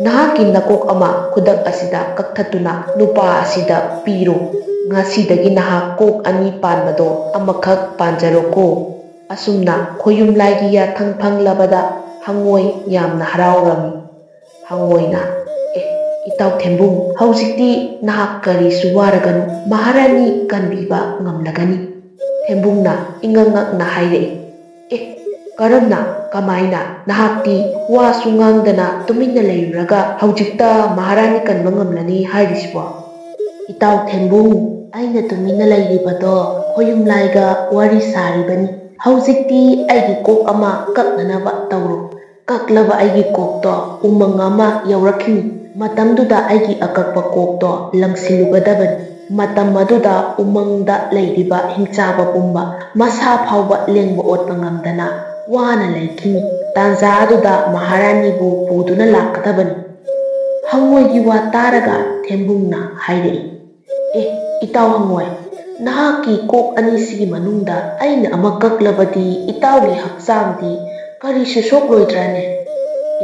ꯅꯍꯥꯛꯀꯤ ꯅꯀꯣꯛ ꯑꯃ ꯈꯨꯗꯛ ꯑꯁꯤꯗ ꯀꯛꯊꯠꯇꯨꯅ ꯅꯨꯄꯥ ꯑꯁꯤꯗ ꯄꯤꯔꯣ꯫ ꯉꯁꯤꯗꯒꯤ ꯅꯍꯥꯛ ꯀꯣꯛ ꯑꯅꯤ ꯄꯥꯟꯕꯗꯣ ꯑꯃꯈꯛ ꯄꯥꯟꯖꯔꯣꯀꯣ꯫" ꯑꯁꯨꯝꯅ ꯈꯣꯌꯨꯝꯂꯥꯏꯒꯤ ꯌꯥꯊꯪ ꯐꯪꯂꯕꯗ ꯍꯪꯉꯣꯏ ꯌꯥꯝꯅ ꯍꯔꯥꯎꯔꯝꯃꯤ꯫ ꯍꯪꯉꯣꯏꯅ, "ꯑꯦ, ꯏꯇꯥꯎ ꯊꯦꯝꯕꯨꯡ, ꯍꯧꯖꯤꯛꯇꯤ ꯅꯍꯥꯛ ꯀꯔꯤꯁꯨ ꯋꯥꯔꯒꯅꯨ, ꯃꯍꯥꯔꯥꯅꯤ ꯀꯟꯕꯤꯕ ꯉꯝꯂꯒꯅꯤ꯫" ꯊꯦꯝꯕꯨꯡꯅ ꯏꯉꯛ ꯉꯛꯅ ꯍꯥꯏꯔꯛꯏ, "ꯑꯦ, ꯀꯔꯝꯅ? ꯀꯃꯥꯏꯅ? ꯅꯍꯥꯛꯇꯤ ꯋꯥꯁꯨ ꯉꯥꯡꯗꯅ ꯇꯨꯃꯤꯟꯅ ꯂꯩꯔꯨꯔꯒ ꯍꯧꯖꯤꯛꯇ ꯃꯍꯥꯔꯥꯅꯤ ꯀꯟꯕ ꯉꯝꯂꯅꯤ ꯍꯥꯏꯔꯤꯁꯤꯕꯣ?" "ꯏꯇꯥꯎ ꯊꯦꯝꯕꯨꯡ, ꯑꯩꯅ ꯇꯨꯃꯤꯟꯅ ꯂꯩꯔꯤꯕꯗꯣ ꯈꯣꯌꯨꯝꯂꯥꯏꯒ ꯋꯥꯔꯤ ꯁꯥꯔꯤꯕꯅꯤ꯫ ꯍꯧꯖꯤꯛꯇꯤ ꯑꯩꯒꯤ ꯀꯣꯛ ꯑꯃ ꯀꯛꯅꯅꯕ ꯇꯧꯔꯣ꯫ ꯀꯛꯂꯕ ꯑꯩꯒꯤ ꯀꯣꯛꯇꯣ ꯎꯃꯪ ꯑꯃ ꯌꯧꯔꯛꯈꯤꯅꯤ꯫ ꯃꯇꯝꯗꯨꯗ ꯑꯩꯒꯤ ꯑꯀꯛꯄ ꯀꯣꯛꯇꯣ ꯂꯪꯁꯤꯜꯂꯨꯒꯗꯕꯅꯤ꯫ ꯃꯇꯝ ꯑꯗꯨꯗ ꯎꯃꯪꯗ ꯂꯩꯔꯤꯕ ꯍꯤꯡꯆꯥꯕ ꯄꯨꯝꯕ, ꯃꯁꯥ ꯐꯥꯎꯕ ꯂꯦꯡꯕ ꯑꯣꯠꯄ ꯉꯝꯗꯅ ꯋꯥꯅ ꯂꯩꯈꯤꯅꯤ꯫ ꯇꯥꯟꯖꯥ ꯑꯗꯨꯗ ꯃꯍꯥꯔꯥꯅꯤꯕꯨ ꯄꯨꯗꯨꯅ ꯂꯥꯛꯀꯗꯕꯅꯤ꯫" ꯍꯪꯉꯣꯏꯒꯤ ꯋꯥ ꯇꯥꯔꯒ ꯊꯦꯝꯕꯨꯡꯅ ꯍꯥꯏꯔꯛꯏ, "ꯏꯇꯥꯎ ꯍꯪꯉꯣꯏ, ꯅꯍꯥꯛꯀꯤ ꯀꯣꯛ ꯑꯅꯤꯁꯤꯒꯤ ꯃꯅꯨꯡꯗ ꯑꯩꯅ ꯑꯃ ꯀꯛꯂꯕꯗꯤ ꯏꯇꯥꯎꯒꯤ ꯍꯛꯆꯥꯡꯗꯤ ꯀꯔꯤꯁꯨ ꯁꯣꯛꯂꯣꯏꯗ꯭ꯔꯅꯦ?"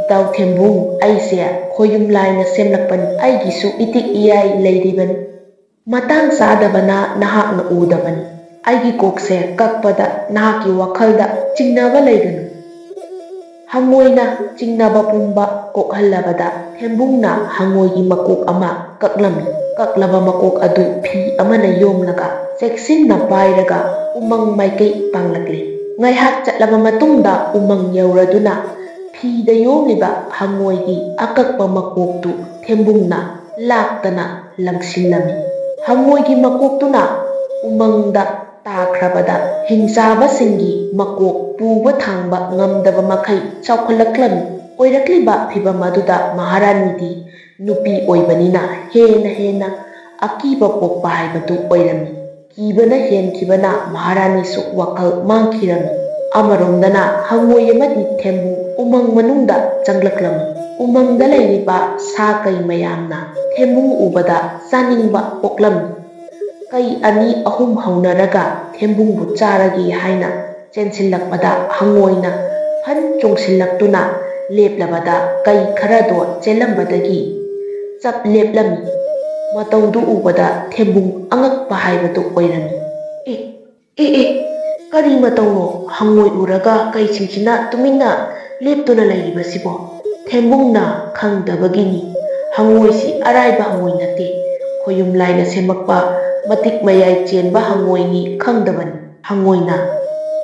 "ꯏꯇꯥꯎ ꯊꯦꯝꯕꯨꯡ, ꯑꯩꯁꯦ ꯈꯣꯌꯨꯝ ꯂꯥꯏꯅ ꯁꯦꯝꯂꯛꯄꯅꯤ꯫ ꯑꯩꯒꯤꯁꯨ ꯏꯇꯤꯛ ꯏꯌꯥꯏ ꯂꯩꯔꯤꯕꯅꯤ꯫ ꯃꯇꯥꯡ ꯆꯥꯗꯕꯅ ꯅꯍꯥꯛꯅ ꯎꯗꯕꯅꯤ꯫ ꯑꯩꯒꯤ ꯀꯣꯛꯁꯦ ꯀꯛꯄꯗ ꯅꯍꯥꯛꯀꯤ ꯋꯥꯈꯜꯗ ꯆꯤꯡꯅꯕ ꯂꯩꯒꯅꯨ꯫" ꯍꯪꯉꯣꯏꯅ ꯆꯤꯡꯅꯕ ꯄꯨꯝꯕ ꯀꯣꯛꯍꯜꯂꯕꯗ ꯊꯦꯝꯕꯨꯡꯅ ꯍꯪꯉꯣꯏꯒꯤ ꯃꯀꯣꯛ ꯑꯃ ꯀꯛꯂꯝꯃꯤ꯫ ꯀꯛꯂꯕ ꯃꯀꯣꯛ ꯑꯗꯨ ꯐꯤ ꯑꯃꯅ ꯌꯣꯝꯂꯒ ꯆꯦꯛꯁꯤꯟꯅ ꯄꯥꯏꯔꯒ ꯎꯃꯪ ꯃꯥꯏꯀꯩ ꯄꯥꯡꯂꯛꯂꯤ꯫ ꯉꯥꯏꯍꯥꯛ ꯆꯠꯂꯕ ꯃꯇꯨꯡꯗ ꯎꯃꯪ ꯌꯧꯔꯗꯨꯅ ꯐꯤꯗ ꯌꯣꯝꯂꯤꯕ ꯍꯪꯉꯣꯏꯒꯤ ꯑꯀꯛꯄ ꯃꯀꯣꯛꯇꯨ ꯊꯦꯝꯕꯨꯡꯅ ꯂꯥꯛꯇꯅ ꯂꯪꯁꯤꯜꯂꯝꯃꯤ꯫ ꯍꯪꯉꯣꯏꯒꯤ ꯃꯀꯣꯛꯇꯨꯅ ꯎꯃꯪꯗ ꯇꯥꯈ꯭ꯔꯕꯗ ꯍꯤꯡꯆꯥꯕꯁꯤꯡꯒꯤ ꯃꯀꯣꯛ ꯄꯨꯕ ꯊꯥꯡꯕ ꯉꯝꯗꯕ ꯃꯈꯩ ꯆꯥꯎꯈꯠꯂꯛꯂꯝꯃꯤ꯫ ꯑꯣꯏꯔꯛꯂꯤꯕ ꯐꯤꯚꯝ ꯑꯗꯨꯗ ꯃꯍꯥꯔꯥꯅꯤꯗꯤ ꯅꯨꯄꯤ ꯑꯣꯏꯕꯅꯤꯅ ꯍꯦꯟꯅ ꯍꯦꯟꯅ ꯑꯀꯤꯕ ꯄꯣꯛꯄ ꯍꯥꯏꯕꯗꯨ ꯑꯣꯏꯔꯝꯃꯤ꯫ ꯀꯤꯕꯅ ꯍꯦꯟꯈꯤꯕꯅ ꯃꯍꯥꯔꯥꯅꯤꯁꯨ ꯋꯥꯈꯜ ꯃꯥꯡꯈꯤꯔꯝꯃꯤ꯫ ꯑꯃꯔꯣꯝꯗꯅ ꯍꯪꯉꯣꯏ ꯑꯃꯗꯤ ꯊꯦꯝꯕꯨ ꯎꯃꯪ ꯃꯅꯨꯡꯗ ꯆꯪꯂꯛꯂꯝꯃꯤ꯫ ꯎꯃꯪꯗ ꯂꯩꯔꯤꯕ ꯁꯥ ꯀꯩ ꯃꯌꯥꯝꯅ ꯊꯦꯝꯕꯨ ꯎꯕꯗ ꯆꯥꯅꯤꯡꯕ ꯄꯣꯛꯂꯝꯃꯤ꯫ ꯀꯩ ꯑꯅꯤ ꯑꯍꯨꯝ ꯍꯧꯅꯔꯒ ꯊꯦꯝꯕꯨꯡꯕꯨ ꯆꯥꯔꯒꯦ ꯍꯥꯏꯅ ꯆꯦꯟꯁꯤꯜꯂꯛꯄꯗ ꯍꯪꯉꯣꯏꯅ ꯐꯟ ꯆꯣꯡꯁꯤꯜꯂꯛꯇꯨꯅ ꯂꯦꯞꯂꯕꯗ ꯀꯩ ꯈꯔꯗꯣ ꯆꯦꯜꯂꯝꯕꯗꯒꯤ ꯆꯞ ꯂꯦꯞꯂꯝꯃꯤ꯫ ꯃꯇꯧꯗꯨ ꯎꯕꯗ ꯊꯦꯝꯕꯨꯡ ꯑꯉꯛꯄ ꯍꯥꯏꯕꯗꯨ ꯑꯣꯏꯔꯝꯃꯤ꯫ "ꯑꯦ, ꯑꯦ, ꯑꯦ, ꯀꯔꯤ ꯃꯇꯧꯅꯣ? ꯍꯪꯉꯣꯏ ꯎꯔꯒ ꯀꯩꯁꯤꯡꯁꯤꯅ ꯇꯨꯃꯤꯟꯅ ꯂꯦꯞꯇꯨꯅ ꯂꯩꯔꯤꯕꯁꯤꯕꯣ?" ꯊꯦꯝꯕꯨꯡꯅ ꯈꯪꯗꯕꯒꯤꯅꯤ꯫ ꯍꯪꯉꯣꯏꯁꯤ ꯑꯔꯥꯏꯕ ꯍꯪꯉꯣꯏ ꯅꯠꯇꯦ꯫ ꯈꯣꯌꯨꯝ ꯂꯥꯏꯅ ꯁꯦꯝꯃꯛꯄ ꯃꯇꯤꯛ ꯃꯌꯥꯏ ꯆꯦꯟꯕ ꯍꯪꯉꯣꯏꯅꯤ ꯈꯪꯗꯕꯅꯤ꯫ ꯍꯪꯉꯣꯏꯅ,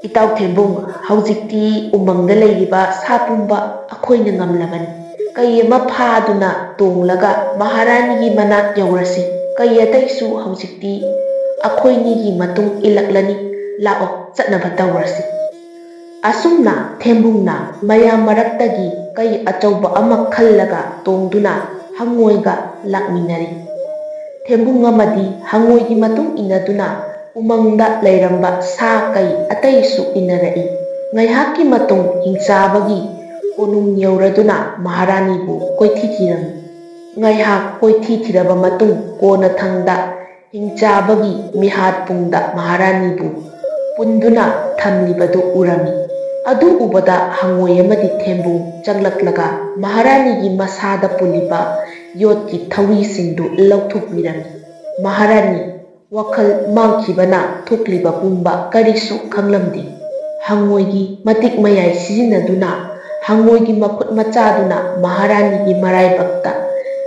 "ꯏꯇꯥꯎ ꯊꯦꯝꯕꯨꯡ, ꯍꯧꯖꯤꯛꯇꯤ ꯎꯃꯪꯗ ꯂꯩꯔꯤꯕ ꯁꯥ ꯄꯨꯝꯕ ꯑꯩꯈꯣꯏꯅ ꯉꯝꯂꯕꯅꯤ꯫ ꯀꯩ ꯑꯃ ꯐꯥꯗꯨꯅ ꯇꯣꯡꯂꯒ ꯃꯍꯥꯔꯥꯅꯤꯒꯤ ꯃꯅꯥꯛ ꯌꯧꯔꯁꯤ꯫ ꯀꯩ ꯑꯇꯩꯁꯨ ꯍꯧꯖꯤꯛꯇꯤ ꯑꯩꯈꯣꯏꯅꯤꯒꯤ ꯃꯇꯨꯡ ꯏꯜꯂꯛꯂꯅꯤ꯫ ꯂꯥꯛꯑꯣ, ꯆꯠꯅꯕ ꯇꯧꯔꯁꯤ꯫" ꯑꯁꯨꯝꯅ ꯊꯦꯝꯕꯨꯡꯅ ꯃꯌꯥꯝ ꯃꯔꯛꯇꯒꯤ ꯀꯩ ꯑꯆꯧꯕ ꯑꯃ ꯈꯜꯂꯒ ꯇꯣꯡꯗꯨꯅ ꯍꯪꯉꯣꯏꯒ ꯂꯥꯛꯃꯤꯟꯅꯔꯤ꯫ ꯊꯦꯝꯕꯨꯡ ꯑꯃꯗꯤ ꯍꯪꯉꯣꯏꯒꯤ ꯃꯇꯨꯡ ꯏꯟꯅꯗꯨꯅ ꯎꯃꯪꯗ ꯂꯩꯔꯝꯕ ꯁꯥ ꯀꯩ ꯑꯇꯩꯁꯨ ꯏꯟꯅꯔꯛꯏ꯫ ꯉꯥꯏꯍꯥꯛꯀꯤ ꯃꯇꯨꯡ ꯍꯤꯡꯆꯥꯕꯒꯤ ꯀꯣꯅꯨꯡ ꯌꯧꯔꯗꯨꯅ ꯃꯍꯥꯔꯥꯅꯤꯕꯨ ꯀꯣꯏꯊꯤ ꯊꯤꯔꯝꯃꯤ꯫ ꯉꯥꯏꯍꯥꯛ ꯀꯣꯏꯊꯤ ꯊꯤꯔꯕ ꯃꯇꯨꯡ ꯀꯣꯟꯅꯊꯪꯗ ꯍꯤꯡꯆꯥꯕꯒꯤ ꯃꯤꯍꯥꯠ ꯄꯨꯡꯗ ꯃꯍꯥꯔꯥꯅꯤꯕꯨ ꯄꯨꯟꯗꯨꯅ ꯊꯝꯂꯤꯕꯗꯨ ꯎꯔꯝꯃꯤ꯫ ꯑꯗꯨ ꯎꯕꯗ ꯍꯪꯉꯣꯏ ꯑꯃꯗꯤ ꯊꯦꯝꯕꯨꯡ ꯆꯪꯂꯛꯂꯒ ꯃꯍꯥꯔꯥꯅꯤꯒꯤ ꯃꯁꯥꯗ ꯄꯨꯜꯂꯤꯕ ꯌꯣꯠꯀꯤ ꯊꯧꯔꯤꯁꯤꯡꯗꯨ ꯂꯧꯊꯣꯛꯄꯤꯔꯝꯃꯤ꯫ ꯃꯍꯥꯔꯥꯅꯤ ꯋꯥꯈꯜ ꯃꯥꯡꯈꯤꯕꯅ ꯊꯣꯛꯂꯤꯕ ꯄꯨꯝꯕ ꯀꯔꯤꯁꯨ ꯈꯪꯂꯝꯗꯦ꯫ ꯍꯪꯉꯣꯏꯒꯤ ꯃꯇꯤꯛ ꯃꯌꯥꯏ ꯁꯤꯖꯤꯟꯅꯗꯨꯅ ꯍꯪꯉꯣꯏꯒꯤ ꯃꯈꯨꯠ ꯃꯆꯥꯗꯨꯅ ꯃꯍꯥꯔꯥꯅꯤꯒꯤ ꯃꯔꯥꯏꯕꯛꯇ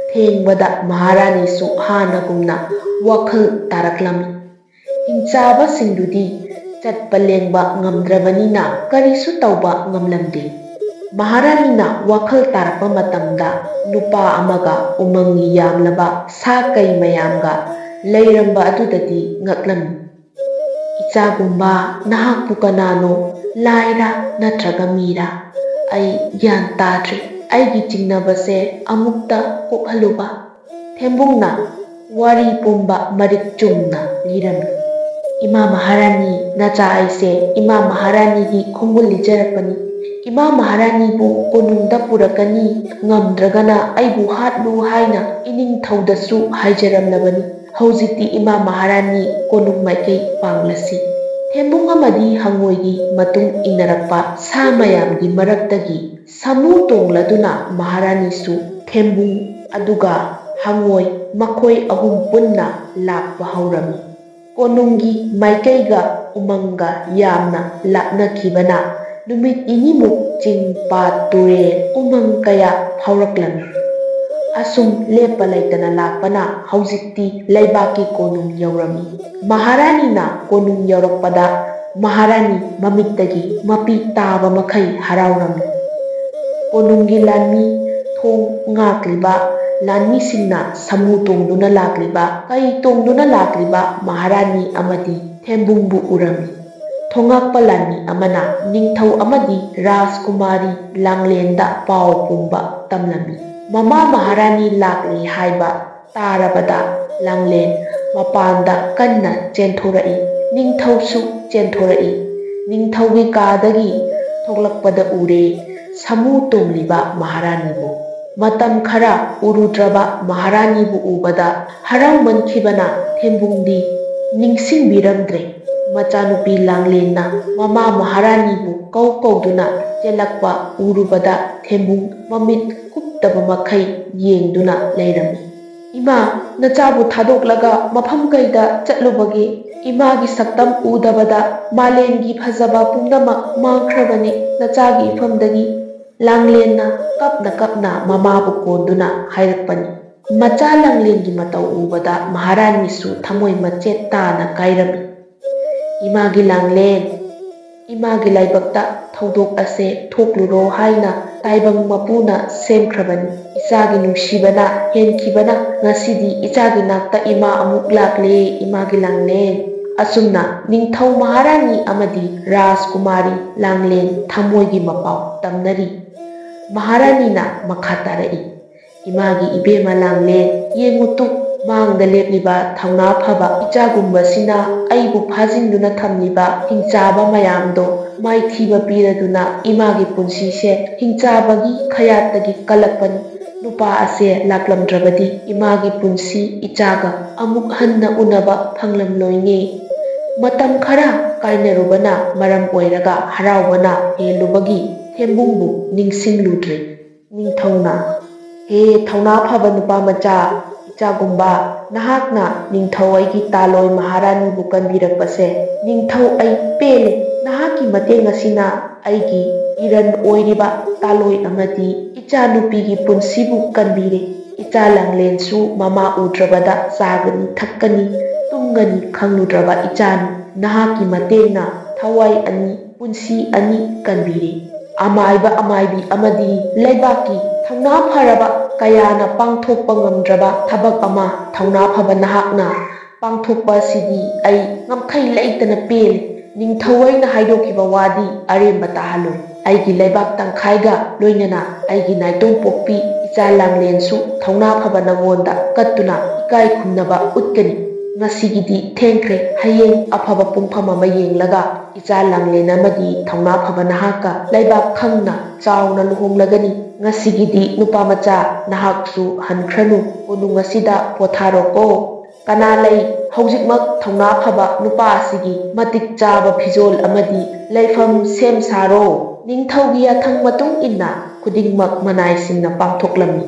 ꯊꯦꯡꯕꯗ ꯃꯍꯥꯔꯥꯅꯤꯁꯨ ꯍꯥꯟꯅꯒꯨꯝꯅ ꯋꯥꯈꯜ ꯇꯥꯔꯛꯂꯝꯃꯤ꯫ ꯍꯤꯡꯆꯥꯕꯁꯤꯡꯗꯨꯗꯤ ꯆꯠꯄ ꯂꯦꯡꯕ ꯉꯝꯗ꯭ꯔꯕꯅꯤꯅ ꯀꯔꯤꯁꯨ ꯇꯧꯕ ꯉꯝꯂꯝꯗꯦ꯫ ꯃꯍꯥꯔꯥꯅꯤꯅ ꯋꯥꯈꯜ ꯇꯥꯔꯛꯄ ꯃꯇꯝꯗ ꯅꯨꯄꯥ ꯑꯃꯒ ꯎꯃꯪꯒꯤ ꯌꯥꯝꯂꯕ ꯁꯥ ꯀꯩ ꯃꯌꯥꯝꯒ ꯂꯩꯔꯝꯕ ꯑꯗꯨꯗꯗꯤ ꯉꯛꯂꯝꯃꯤ꯫ "ꯏꯆꯥꯒꯨꯝꯕ, ꯅꯍꯥꯛꯄꯨ ꯀꯅꯥꯅꯣ? ꯂꯥꯏꯔ ꯅꯠꯇ꯭ꯔꯒ ꯃꯤꯔ? ꯑꯩ ꯒ꯭ꯌꯥꯟ ꯇꯥꯗ꯭ꯔꯦ꯫ ꯑꯩꯒꯤ ꯆꯤꯡꯅꯕꯁꯦ ꯑꯃꯨꯛꯇ ꯀꯣꯛꯍꯜꯂꯨꯕ꯫" ꯊꯦꯝꯕꯨꯡꯅ ꯋꯥꯔꯤ ꯄꯨꯝꯕ ꯃꯔꯤꯛ ꯆꯨꯝꯅ ꯂꯤꯔꯝꯃꯤ꯫ "ꯏꯃꯥ ꯃꯍꯥꯔꯥꯅꯤ, ꯅꯆꯥ ꯑꯩꯁꯦ ꯏꯃꯥ ꯃꯍꯥꯔꯥꯅꯤꯒꯤ ꯈꯣꯡꯒꯨꯜ ꯂꯤꯖꯔꯛꯄꯅꯤ꯫ ꯏꯃꯥ ꯃꯍꯥꯔꯥꯅꯤꯕꯨ ꯀꯣꯅꯨꯡꯗ ꯄꯨꯔꯛꯀꯅꯤ ꯉꯝꯗ꯭ꯔꯒꯅ ꯑꯩꯕꯨ ꯍꯥꯠꯂꯨ ꯍꯥꯏꯅ ꯏꯅꯤꯡꯊꯧꯗꯁꯨ ꯍꯥꯏꯖꯔꯝꯂꯕꯅꯤ꯫ ꯍꯧꯖꯤꯛꯇꯤ ꯏꯃꯥ ꯃꯍꯥꯔꯥꯅꯤ ꯀꯣꯅꯨꯡ ꯃꯥꯏꯀꯩ ꯄꯥꯡꯂꯁꯤ꯫" ꯊꯦꯝꯕꯨꯡ ꯑꯃꯗꯤ ꯍꯪꯉꯣꯏꯒꯤ ꯃꯇꯨꯡ ꯏꯟꯅꯔꯛꯄ ꯁꯥ ꯃꯌꯥꯝꯒꯤ ꯃꯔꯛꯇꯒꯤ ꯁꯥꯃꯨ ꯇꯣꯡꯂꯗꯨꯅ ꯃꯍꯥꯔꯥꯅꯤꯁꯨ ꯊꯦꯝꯕꯨꯡ ꯑꯗꯨꯒ ꯍꯪꯉꯣꯏ ꯃꯈꯣꯏ ꯑꯍꯨꯝ ꯄꯨꯟꯅ ꯂꯥꯛꯄ ꯍꯧꯔꯝꯃꯤ꯫ ꯀꯣꯅꯨꯡꯒꯤ ꯃꯥꯏꯀꯩꯒ ꯎꯃꯪꯒ ꯌꯥꯝꯅ ꯂꯥꯞꯅꯈꯤꯕꯅ ꯅꯨꯃꯤꯠ ꯅꯤꯅꯤꯃꯨꯛ ꯆꯤꯡ, ꯄꯥꯠ, ꯇꯨꯔꯦꯜ, ꯎꯃꯪ ꯀꯌꯥ ꯐꯥꯎꯔꯛꯂꯝꯃꯤ꯫ ꯑꯁꯨꯝ ꯂꯦꯞꯄ ꯂꯩꯇꯅ ꯂꯥꯛꯄꯅ ꯍꯧꯖꯤꯛꯇꯤ ꯂꯩꯕꯥꯛꯀꯤ ꯀꯣꯅꯨꯡ ꯌꯧꯔꯝꯃꯤ꯫ ꯃꯍꯥꯔꯥꯅꯤꯅ ꯀꯣꯅꯨꯡ ꯌꯧꯔꯛꯄꯗ ꯃꯍꯥꯔꯥꯅꯤ ꯃꯃꯤꯠꯇꯒꯤ ꯃꯄꯤ ꯇꯥꯕ ꯃꯈꯩ ꯍꯔꯥꯎꯔꯝꯃꯤ꯫ ꯀꯣꯅꯨꯡꯒꯤ ꯂꯥꯟꯃꯤ, ꯊꯣꯡ ꯉꯥꯛꯂꯤꯕ ꯂꯥꯟꯃꯤꯁꯤꯡꯅ ꯁꯥꯃꯨ ꯇꯣꯡꯗꯨꯅ ꯂꯥꯛꯂꯤꯕ, ꯀꯩ ꯇꯣꯡꯗꯨꯅ ꯂꯥꯛꯂꯤꯕ ꯃꯍꯥꯔꯥꯅꯤ ꯑꯃꯗꯤ ꯊꯦꯝꯕꯨꯡꯕꯨ ꯎꯔꯝꯃꯤ꯫ ꯊꯣꯉꯥꯛꯄ ꯂꯥꯟꯃꯤ ꯑꯃꯅ ꯅꯤꯡꯊꯧ ꯑꯃꯗꯤ ꯔꯥꯖꯀꯨꯃꯥꯔꯤ ꯂꯥꯡꯂꯦꯟꯗ ꯄꯥꯎ ꯄꯨꯝꯕ ꯇꯝꯂꯝꯃꯤ꯫ ꯃꯃꯥ ꯃꯍꯥꯔꯥꯅꯤ ꯂꯥꯛꯂꯤ ꯍꯥꯏꯕ ꯇꯥꯔꯕꯗ ꯂꯥꯡꯂꯦꯟ ꯃꯄꯥꯟꯗ ꯀꯟꯅ ꯆꯦꯟꯊꯣꯔꯛꯏ꯫ ꯅꯤꯡꯊꯧꯁꯨ ꯆꯦꯟꯊꯣꯔꯛꯏ꯫ ꯅꯤꯡꯊꯧꯒꯤ ꯀꯥꯗꯒꯤ ꯊꯣꯛꯂꯛꯄꯗ ꯎꯔꯦ ꯁꯥꯃꯨ ꯇꯣꯡꯂꯤꯕ ꯃꯍꯥꯔꯥꯅꯤꯕꯨ꯫ ꯃꯇꯝ ꯈꯔ ꯎꯔꯨꯗ꯭ꯔꯕ ꯃꯍꯥꯔꯥꯅꯤꯕꯨ ꯎꯕꯗ ꯍꯔꯥꯎꯃꯟꯈꯤꯕꯅ ꯊꯦꯝꯕꯨꯡꯗꯤ ꯅꯤꯡꯁꯤꯡꯕꯤꯔꯝꯗ꯭ꯔꯦ꯫ ꯃꯆꯥꯅꯨꯄꯤ ꯂꯥꯡꯂꯦꯟꯅ ꯃꯃꯥ ꯃꯍꯥꯔꯥꯅꯤꯕꯨ ꯀꯧ ꯀꯧꯗꯨꯅ ꯆꯦꯜꯂꯛꯄ ꯎꯔꯨꯕꯗ ꯊꯦꯝꯕꯨꯡ ꯃꯃꯤꯠ ꯀꯨꯞꯇꯕ ꯃꯈꯩ ꯌꯦꯡꯗꯨꯅ ꯂꯩꯔꯝꯃꯤ꯫ "ꯏꯃꯥ, ꯅꯆꯥꯕꯨ ꯊꯥꯗꯣꯛꯂꯒ ꯃꯐꯝ ꯀꯩꯗ ꯆꯠꯂꯨꯕꯒꯦ? ꯏꯃꯥꯒꯤ ꯁꯛꯇꯝ ꯎꯗꯕꯗ ꯃꯥꯂꯦꯝꯒꯤ ꯐꯖꯕ ꯄꯨꯝꯅꯃꯛ ꯃꯥꯡꯈ꯭ꯔꯕꯅꯤ ꯅꯆꯥꯒꯤ ꯏꯐꯝꯗꯒꯤ"꯫ ꯂꯥꯡꯂꯦꯟꯅ ꯀꯞꯅ ꯀꯞꯅ ꯃꯃꯥꯕꯨ ꯀꯣꯟꯗꯨꯅ ꯍꯥꯏꯔꯛꯄꯅꯤ꯫ ꯃꯆꯥ ꯂꯥꯡꯂꯦꯟꯒꯤ ꯃꯇꯧ ꯎꯕꯗ ꯃꯍꯥꯔꯥꯅꯤꯁꯨ ꯊꯃꯣꯏ ꯃꯆꯦꯠ ꯇꯥꯅ ꯀꯥꯏꯔꯝꯃꯤ꯫ "ꯏꯃꯥꯒꯤ ꯂꯥꯡꯂꯦꯟ, ꯏꯃꯥꯒꯤ ꯂꯥꯏꯕꯛꯇ ꯊꯧꯗꯣꯛ ꯑꯁꯦ ꯊꯣꯛꯂꯨꯔꯣ ꯍꯥꯏꯅ ꯇꯥꯏꯕꯪ ꯃꯄꯨꯅ ꯁꯦꯝꯈ꯭ꯔꯕꯅꯤ꯫ ꯏꯆꯥꯒꯤ ꯅꯨꯡꯁꯤꯕꯅ ꯍꯦꯟꯈꯤꯕꯅ ꯉꯁꯤꯗꯤ ꯏꯆꯥꯒꯤ ꯅꯥꯛꯇ ꯏꯃꯥ ꯑꯃꯨꯛ ꯂꯥꯛꯂꯦ, ꯏꯃꯥꯒꯤ ꯂꯥꯡꯂꯦꯟ"꯫ ꯑꯁꯨꯝꯅ ꯅꯤꯡꯊꯧ ꯃꯍꯥꯔꯥꯅꯤ ꯑꯃꯗꯤ ꯔꯥꯖꯀꯨꯃꯥꯔꯤ ꯂꯥꯡꯂꯦꯟ ꯊꯃꯣꯏꯒꯤ ꯃꯄꯥꯎ ꯇꯝꯅꯔꯤ꯫ ꯃꯍꯥꯔꯥꯅꯤꯅ ꯃꯈꯥ ꯇꯥꯔꯛꯏ, "ꯏꯃꯥꯒꯤ ꯏꯕꯦꯝꯃ ꯂꯥꯡꯂꯦꯟ, ꯌꯦꯡꯉꯨ ꯇꯨ, ꯃꯥꯡꯗ ꯂꯦꯞꯂꯤꯕ ꯊꯧꯅꯥ ꯐꯕ ꯏꯆꯥꯒꯨꯝꯕꯁꯤꯅ ꯑꯩꯕꯨ ꯐꯥꯖꯤꯟꯗꯨꯅ ꯊꯝꯂꯤꯕ ꯍꯤꯡꯆꯥꯕ ꯃꯌꯥꯝꯗꯣ ꯃꯥꯏꯊꯤꯕ ꯄꯤꯔꯗꯨꯅ ꯏꯃꯥꯒꯤ ꯄꯨꯟꯁꯤꯁꯦ ꯍꯤꯡꯆꯥꯕꯒꯤ ꯈꯌꯥꯠꯇꯒꯤ ꯀꯜꯂꯛꯄꯅꯤ꯫ ꯅꯨꯄꯥ ꯑꯁꯦ ꯂꯥꯛꯂꯝꯗ꯭ꯔꯕꯗꯤ ꯏꯃꯥꯒꯤ ꯄꯨꯟꯁꯤ ꯏꯆꯥꯒ ꯑꯃꯨꯛ ꯍꯟꯅ ꯎꯅꯕ ꯐꯪꯂꯝꯂꯣꯏꯅꯦ"꯫ ꯃꯇꯝ ꯈꯔ ꯀꯥꯏꯅꯔꯨꯕꯅ ꯃꯔꯝ ꯑꯣꯏꯔꯒ ꯍꯔꯥꯎꯕꯅ ꯍꯦꯜꯂꯨꯕꯒꯤ ꯊꯦꯝꯕꯨꯡꯕꯨ ꯅꯤꯡꯁꯤꯡꯂꯨꯗ꯭ꯔꯦ꯫ ꯅꯤꯡꯊꯧꯅ, "ꯍꯦ ꯊꯧꯅꯥ ꯐꯕ ꯅꯨꯄꯥ ꯃꯆꯥ, ꯏꯆꯥꯒꯨꯝꯕ, ꯅꯍꯥꯛꯅ ꯅꯤꯡꯊꯧ ꯑꯩꯒꯤ ꯇꯥꯂꯣꯏ ꯃꯍꯥꯔꯥꯅꯤꯕꯨ ꯀꯟꯕꯤꯔꯛꯄꯁꯦ ꯅꯤꯡꯊꯧ ꯑꯩ ꯄꯦꯜꯂꯦ꯫ ꯅꯍꯥꯛꯀꯤ ꯃꯇꯦꯡ ꯑꯁꯤꯅ ꯑꯩꯒꯤ ꯏꯔꯟ ꯑꯣꯏꯔꯤꯕ ꯇꯥꯂꯣꯏ ꯑꯃꯗꯤ ꯏꯆꯥꯅꯨꯄꯤꯒꯤ ꯄꯨꯟꯁꯤꯕꯨ ꯀꯟꯕꯤꯔꯦ꯫ ꯏꯆꯥ ꯂꯥꯡꯂꯦꯟꯁꯨ ꯃꯃꯥ ꯎꯗ꯭ꯔꯕꯗ ꯆꯥꯒꯅꯤ ꯊꯛꯀꯅꯤ ꯇꯨꯝꯒꯅꯤ ꯈꯪꯂꯨꯗ꯭ꯔꯕ ꯏꯆꯥꯅꯤ꯫ ꯅꯍꯥꯛꯀꯤ ꯃꯇꯦꯡꯅ ꯊꯋꯥꯏ ꯑꯅꯤ ꯄꯨꯟꯁꯤ ꯑꯅꯤ ꯀꯟꯕꯤꯔꯦ꯫ ꯑꯃꯥꯏꯕ ꯑꯃꯥꯏꯕꯤ ꯑꯃꯗꯤ ꯂꯩꯕꯥꯛꯀꯤ ꯊꯧꯅꯥ ꯐꯔꯕ ꯀꯌꯥꯅ ꯄꯥꯡꯊꯣꯛꯄ ꯉꯝꯗ꯭ꯔꯕ ꯊꯕꯛ ꯑꯃ ꯊꯧꯅꯥ ꯐꯕ ꯅꯍꯥꯛꯅ ꯄꯥꯡꯊꯣꯛꯄ ꯑꯁꯤꯗꯤ ꯑꯩ ꯉꯝꯈꯩ ꯂꯩꯇꯅ ꯄꯦꯜꯂꯤ꯫ ꯅꯤꯡꯊꯧ ꯑꯩꯅ ꯍꯥꯏꯗꯣꯛꯈꯤꯕ ꯋꯥꯗꯤ ꯑꯔꯦꯝꯕ ꯇꯥꯍꯜꯂꯣꯏ꯫ ꯑꯩꯒꯤ ꯂꯩꯕꯥꯛ ꯇꯪꯈꯥꯏꯒ ꯂꯣꯏꯅꯅ ꯑꯩꯒꯤ ꯅꯥꯏꯇꯣꯝ ꯄꯣꯛꯄꯤ ꯏꯆꯥ ꯂꯥꯡꯂꯦꯟꯁꯨ ꯊꯧꯅꯥ ꯐꯕ ꯅꯉꯣꯟꯗ ꯀꯠꯇꯨꯅ ꯏꯀꯥꯏ ꯈꯨꯝꯅꯕ ꯎꯠꯀꯅꯤ꯫ ꯉꯁꯤꯒꯤꯗꯤ ꯊꯦꯡꯈ꯭ꯔꯦ꯫ ꯍꯌꯦꯡ ꯑꯐꯕ ꯄꯨꯡꯐꯝ ꯑꯃ ꯌꯦꯡꯂꯒ ꯏꯆꯥ ꯂꯥꯡꯂꯦꯟ ꯑꯃꯗꯤ ꯊꯧꯅꯥ ꯐꯕ ꯅꯍꯥꯛꯀ ꯂꯩꯕꯥꯛ ꯈꯪꯅ ꯆꯥꯎꯅ ꯂꯨꯍꯣꯡꯂꯒꯅꯤ꯫ ꯉꯁꯤꯒꯤꯗꯤ ꯅꯨꯄꯥ ꯃꯆꯥ, ꯅꯍꯥꯛꯁꯨ ꯍꯟꯈ꯭ꯔꯅꯨ, ꯀꯣꯅꯨꯡ ꯑꯁꯤꯗ ꯄꯣꯊꯥꯔꯣꯀꯣ꯫ ꯀꯅꯥ ꯂꯩ ꯍꯧꯖꯤꯛꯃꯛ ꯊꯧꯅꯥ ꯐꯕ ꯅꯨꯄꯥ ꯑꯁꯤꯒꯤ ꯃꯇꯤꯛ ꯆꯥꯕ ꯐꯤꯖꯣꯜ ꯑꯃꯗꯤ ꯂꯩꯐꯝ ꯁꯦꯝ ꯁꯥꯔꯣ? ꯅꯤꯡꯊꯧꯒꯤ ꯌꯥꯊꯪ ꯃꯇꯨꯡ ꯏꯟꯅ ꯈꯨꯗꯤꯡꯃꯛ ꯃꯅꯥꯏꯁꯤꯡꯅ ꯄꯥꯡꯊꯣꯛꯂꯝꯃꯤ꯫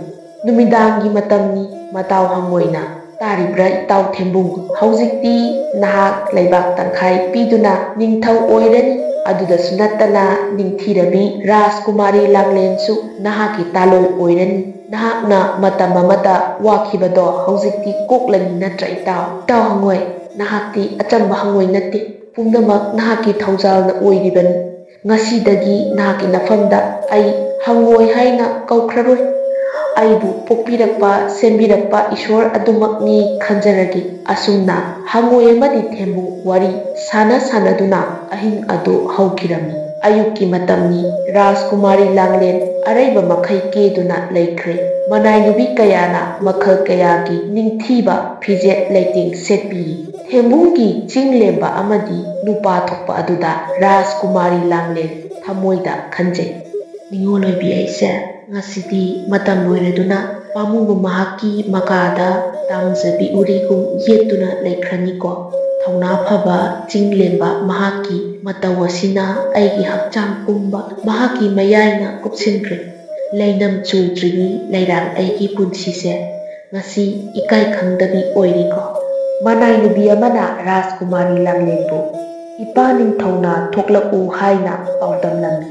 ꯅꯨꯃꯤꯗꯥꯡꯒꯤ ꯃꯇꯝꯅꯤ, ꯃꯇꯥꯎ ꯍꯪꯉꯣꯏꯅ ꯇꯥꯔꯤꯕ꯭ꯔꯥ ꯏꯇꯥꯎ ꯊꯦꯝꯕꯨꯡ? ꯍꯧꯖꯤꯛꯇꯤ ꯅꯍꯥꯛ ꯂꯩꯕꯥꯛ ꯇꯪꯈꯥꯏ ꯄꯤꯗꯨꯅ ꯅꯤꯡꯊꯧ ꯑꯣꯏꯔꯅꯤ꯫ ꯑꯗꯨꯗꯁꯨ ꯅꯠꯇꯅ ꯅꯤꯡꯊꯤꯔꯕꯤ ꯔꯥꯖꯀꯨꯃꯥꯔꯤ ꯂꯥꯡꯂꯦꯟꯁꯨ ꯅꯍꯥꯛꯀꯤ ꯇꯥꯂꯣꯏ ꯑꯣꯏꯔꯅꯤ꯫ ꯅꯍꯥꯛꯅ ꯃꯇꯝ ꯑꯃꯗ ꯋꯥꯈꯤꯕꯗꯣ ꯍꯧꯖꯤꯛꯇꯤ ꯀꯣꯛꯂꯅꯤ ꯅꯠꯇ꯭ꯔꯥ ꯏꯇꯥꯎ? ꯏꯇꯥꯎ ꯍꯪꯉꯣꯏ, ꯅꯍꯥꯛꯇꯤ ꯑꯆꯝꯕ ꯍꯪꯉꯣꯏ ꯅꯠꯇꯦ꯫ ꯄꯨꯝꯅꯃꯛ ꯅꯍꯥꯛꯀꯤ ꯊꯧꯖꯥꯜꯅ ꯑꯣꯏꯔꯤꯕꯅꯤ꯫ ꯉꯁꯤꯗꯒꯤ ꯅꯍꯥꯛꯀꯤ ꯅꯐꯝꯗ ꯑꯩ ꯍꯪꯉꯣꯏ ꯍꯥꯏꯅ ꯀꯧꯈ꯭ꯔꯔꯣꯏ꯫ ꯑꯩꯕꯨ ꯄꯣꯛꯄꯤꯔꯛꯄ, ꯁꯦꯝꯕꯤꯔꯛꯄ ꯏꯁꯣꯔ ꯑꯗꯨꯃꯛꯅꯤ ꯈꯟꯖꯔꯒꯦ꯫ ꯑꯁꯨꯝꯅ ꯍꯪꯉꯣꯏ ꯑꯃꯗꯤ ꯊꯦꯝꯕꯨ ꯋꯥꯔꯤ ꯁꯥꯟꯅ ꯁꯥꯟꯅꯗꯨꯅ ꯑꯍꯤꯡ ꯑꯗꯨ ꯍꯧꯈꯤꯔꯝꯃꯤ꯫ ꯑꯌꯨꯛꯀꯤ ꯃꯇꯝꯅꯤ꯫ ꯔꯥꯖꯀꯨꯃꯥꯔꯤ ꯂꯥꯡꯂꯦꯟ ꯑꯔꯩꯕ ꯃꯈꯩ ꯀꯦꯗꯨꯅ ꯂꯩꯈ꯭ꯔꯦ꯫ ꯃꯅꯥꯏ ꯅꯨꯄꯤ ꯀꯌꯥꯅ ꯃꯈꯜ ꯀꯌꯥꯒꯤ ꯅꯤꯡꯊꯤꯕ ꯐꯤꯖꯦꯠ ꯂꯩꯇꯦꯡ ꯁꯦꯠꯄꯤꯔꯤ꯫ ꯊꯦꯝꯕꯨꯡꯒꯤ ꯆꯤꯡ ꯂꯦꯝꯕ ꯑꯃꯗꯤ ꯅꯨꯄꯥ ꯊꯣꯛꯄ ꯑꯗꯨꯗ ꯔꯥꯖꯀꯨꯃꯥꯔꯤ ꯂꯥꯡꯂꯦꯟ ꯊꯃꯣꯏꯗ ꯈꯟꯖꯩ꯫ ꯅꯤꯉꯣꯜ ꯑꯣꯏꯕꯤ ꯑꯩꯁꯦ ꯉꯁꯤꯗꯤ ꯃꯇꯝ ꯂꯣꯏꯔꯗꯨꯅ ꯄꯥꯝꯃꯨꯕ ꯃꯍꯥꯛꯀꯤ ꯃꯀꯥꯗ ꯇꯥꯡꯖꯕꯤ ꯎꯔꯤꯒꯨꯝ ꯌꯦꯠꯇꯨꯅ ꯂꯩꯈ꯭ꯔꯅꯤꯀꯣ꯫ ꯊꯧꯅꯥ ꯐꯕ ꯆꯤꯡ ꯂꯦꯝꯕ ꯃꯍꯥꯛꯀꯤ ꯃꯇꯧ ꯑꯁꯤꯅ ꯑꯩꯒꯤ ꯍꯛꯆꯥꯡ ꯄꯨꯝꯕ ꯃꯍꯥꯛꯀꯤ ꯃꯌꯥꯏꯅ ꯀꯨꯞꯁꯤꯟꯈ꯭ꯔꯦ꯫ ꯂꯩꯅꯝ ꯆꯨꯗ꯭ꯔꯤꯕꯤ ꯂꯩꯔꯥꯡ ꯑꯩꯒꯤ ꯄꯨꯟꯁꯤꯁꯦ ꯉꯁꯤ ꯏꯀꯥꯏ ꯈꯪꯗꯕꯤ ꯑꯣꯏꯔꯤꯀꯣ꯫ ꯃꯅꯥꯏ ꯅꯨꯄꯤ ꯑꯃꯅ ꯔꯥꯖꯀꯨꯃꯥꯔꯤ ꯂꯥꯡꯂꯦꯟꯕꯨ ꯏꯄꯥ ꯅꯤꯡꯊꯧꯅ ꯊꯣꯛꯂꯛꯎ ꯍꯥꯏꯅ ꯄꯥꯎꯗꯝꯂꯝꯃꯤ꯫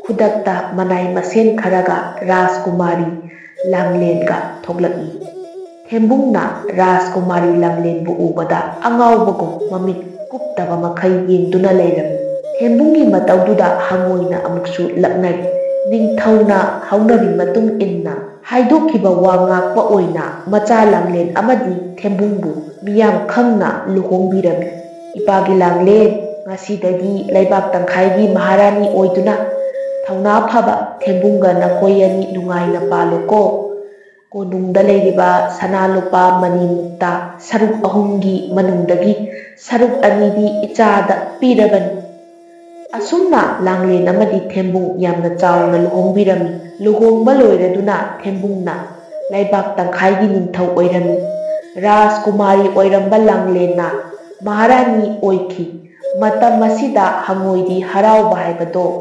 ꯈꯨꯗꯛꯇ ꯃꯅꯥꯏ ꯃꯁꯦꯟ ꯈꯔꯒ ꯔꯥꯖꯀꯨꯃꯥꯔꯤ ꯂꯥꯡꯂꯦꯟꯒ ꯊꯣꯛꯂꯛꯏ꯫ ꯊꯦꯝꯕꯨꯡꯅ ꯔꯥꯖꯀꯨꯃꯥꯔꯤ ꯂꯥꯡꯂꯦꯟꯕꯨ ꯎꯕꯗ ꯑꯉꯥꯎꯕꯒꯨꯝ ꯃꯃꯤꯠ ꯀꯨꯞꯇꯕ ꯃꯈꯩ ꯌꯦꯡꯗꯨꯅ ꯂꯩꯔꯝꯃꯤ꯫ ꯊꯦꯝꯕꯨꯡꯒꯤ ꯃꯇꯧꯗꯨꯗ ꯍꯪꯉꯣꯏꯅ ꯑꯃꯨꯛꯁꯨ ꯂꯛꯅꯩ꯫ ꯅꯤꯡꯊꯧꯅ ꯍꯧꯅꯕꯤ ꯃꯇꯨꯡ ꯏꯟꯅ ꯍꯥꯏꯗꯣꯛꯈꯤꯕ ꯋꯥ ꯉꯥꯛꯄ ꯑꯣꯏꯅ ꯃꯆꯥ ꯂꯥꯡꯂꯦꯟ ꯑꯃꯗꯤ ꯊꯦꯝꯕꯨꯡꯕꯨ ꯃꯤꯌꯥꯝ ꯈꯪꯅ ꯂꯨꯍꯣꯡꯕꯤꯔꯝꯃꯤ꯫ ꯏꯄꯥꯒꯤ ꯂꯥꯡꯂꯦꯟ, ꯉꯁꯤꯗꯒꯤ ꯂꯩꯕꯥꯛ ꯇꯪꯈꯥꯏꯒꯤ ꯃꯍꯥꯔꯥꯅꯤ ꯑꯣꯏꯗꯨꯅ ꯊꯧꯅꯥ ꯐꯕ ꯊꯦꯝꯕꯨꯡꯒ ꯅꯈꯣꯏ ꯑꯅꯤ ꯅꯨꯡꯉꯥꯏꯅ ꯄꯥꯜꯂꯨꯀꯣ꯫ ꯀꯣꯅꯨꯡꯗ ꯂꯩꯔꯤꯕ ꯁꯅꯥ ꯂꯨꯄꯥ ꯃꯅꯤ ꯃꯨꯛꯇ ꯁꯔꯨꯛ ꯑꯍꯨꯝꯒꯤ ꯃꯅꯨꯡꯗꯒꯤ ꯁꯔꯨꯛ ꯑꯅꯤꯗꯤ ꯏꯆꯥꯗ ꯄꯤꯔꯕꯅꯤ꯫ ꯑꯁꯨꯝꯅ ꯂꯥꯡꯂꯦꯟ ꯑꯃꯗꯤ ꯊꯦꯝꯕꯨꯡ ꯌꯥꯝꯅ ꯆꯥꯎꯅ ꯂꯨꯍꯣꯡꯕꯤꯔꯝꯃꯤ꯫ ꯂꯨꯍꯣꯡꯕ ꯂꯣꯏꯔꯗꯨꯅ ꯊꯦꯝꯕꯨꯡꯅ ꯂꯩꯕꯥꯛ ꯇꯪꯈꯥꯏꯒꯤ ꯅꯤꯡꯊꯧ ꯑꯣꯏꯔꯝꯃꯤ꯫ ꯔꯥꯖꯀꯨꯃꯥꯔꯤ ꯑꯣꯏꯔꯝꯕ ꯂꯥꯡꯂꯦꯟꯅ ꯃꯍꯥꯔꯥꯅꯤ ꯑꯣꯏꯈꯤ꯫ ꯃꯇꯝ ꯑꯁꯤꯗ ꯍꯪꯉꯣꯏꯗꯤ ꯍꯔꯥꯎꯕ ꯍꯥꯏꯕꯗꯣ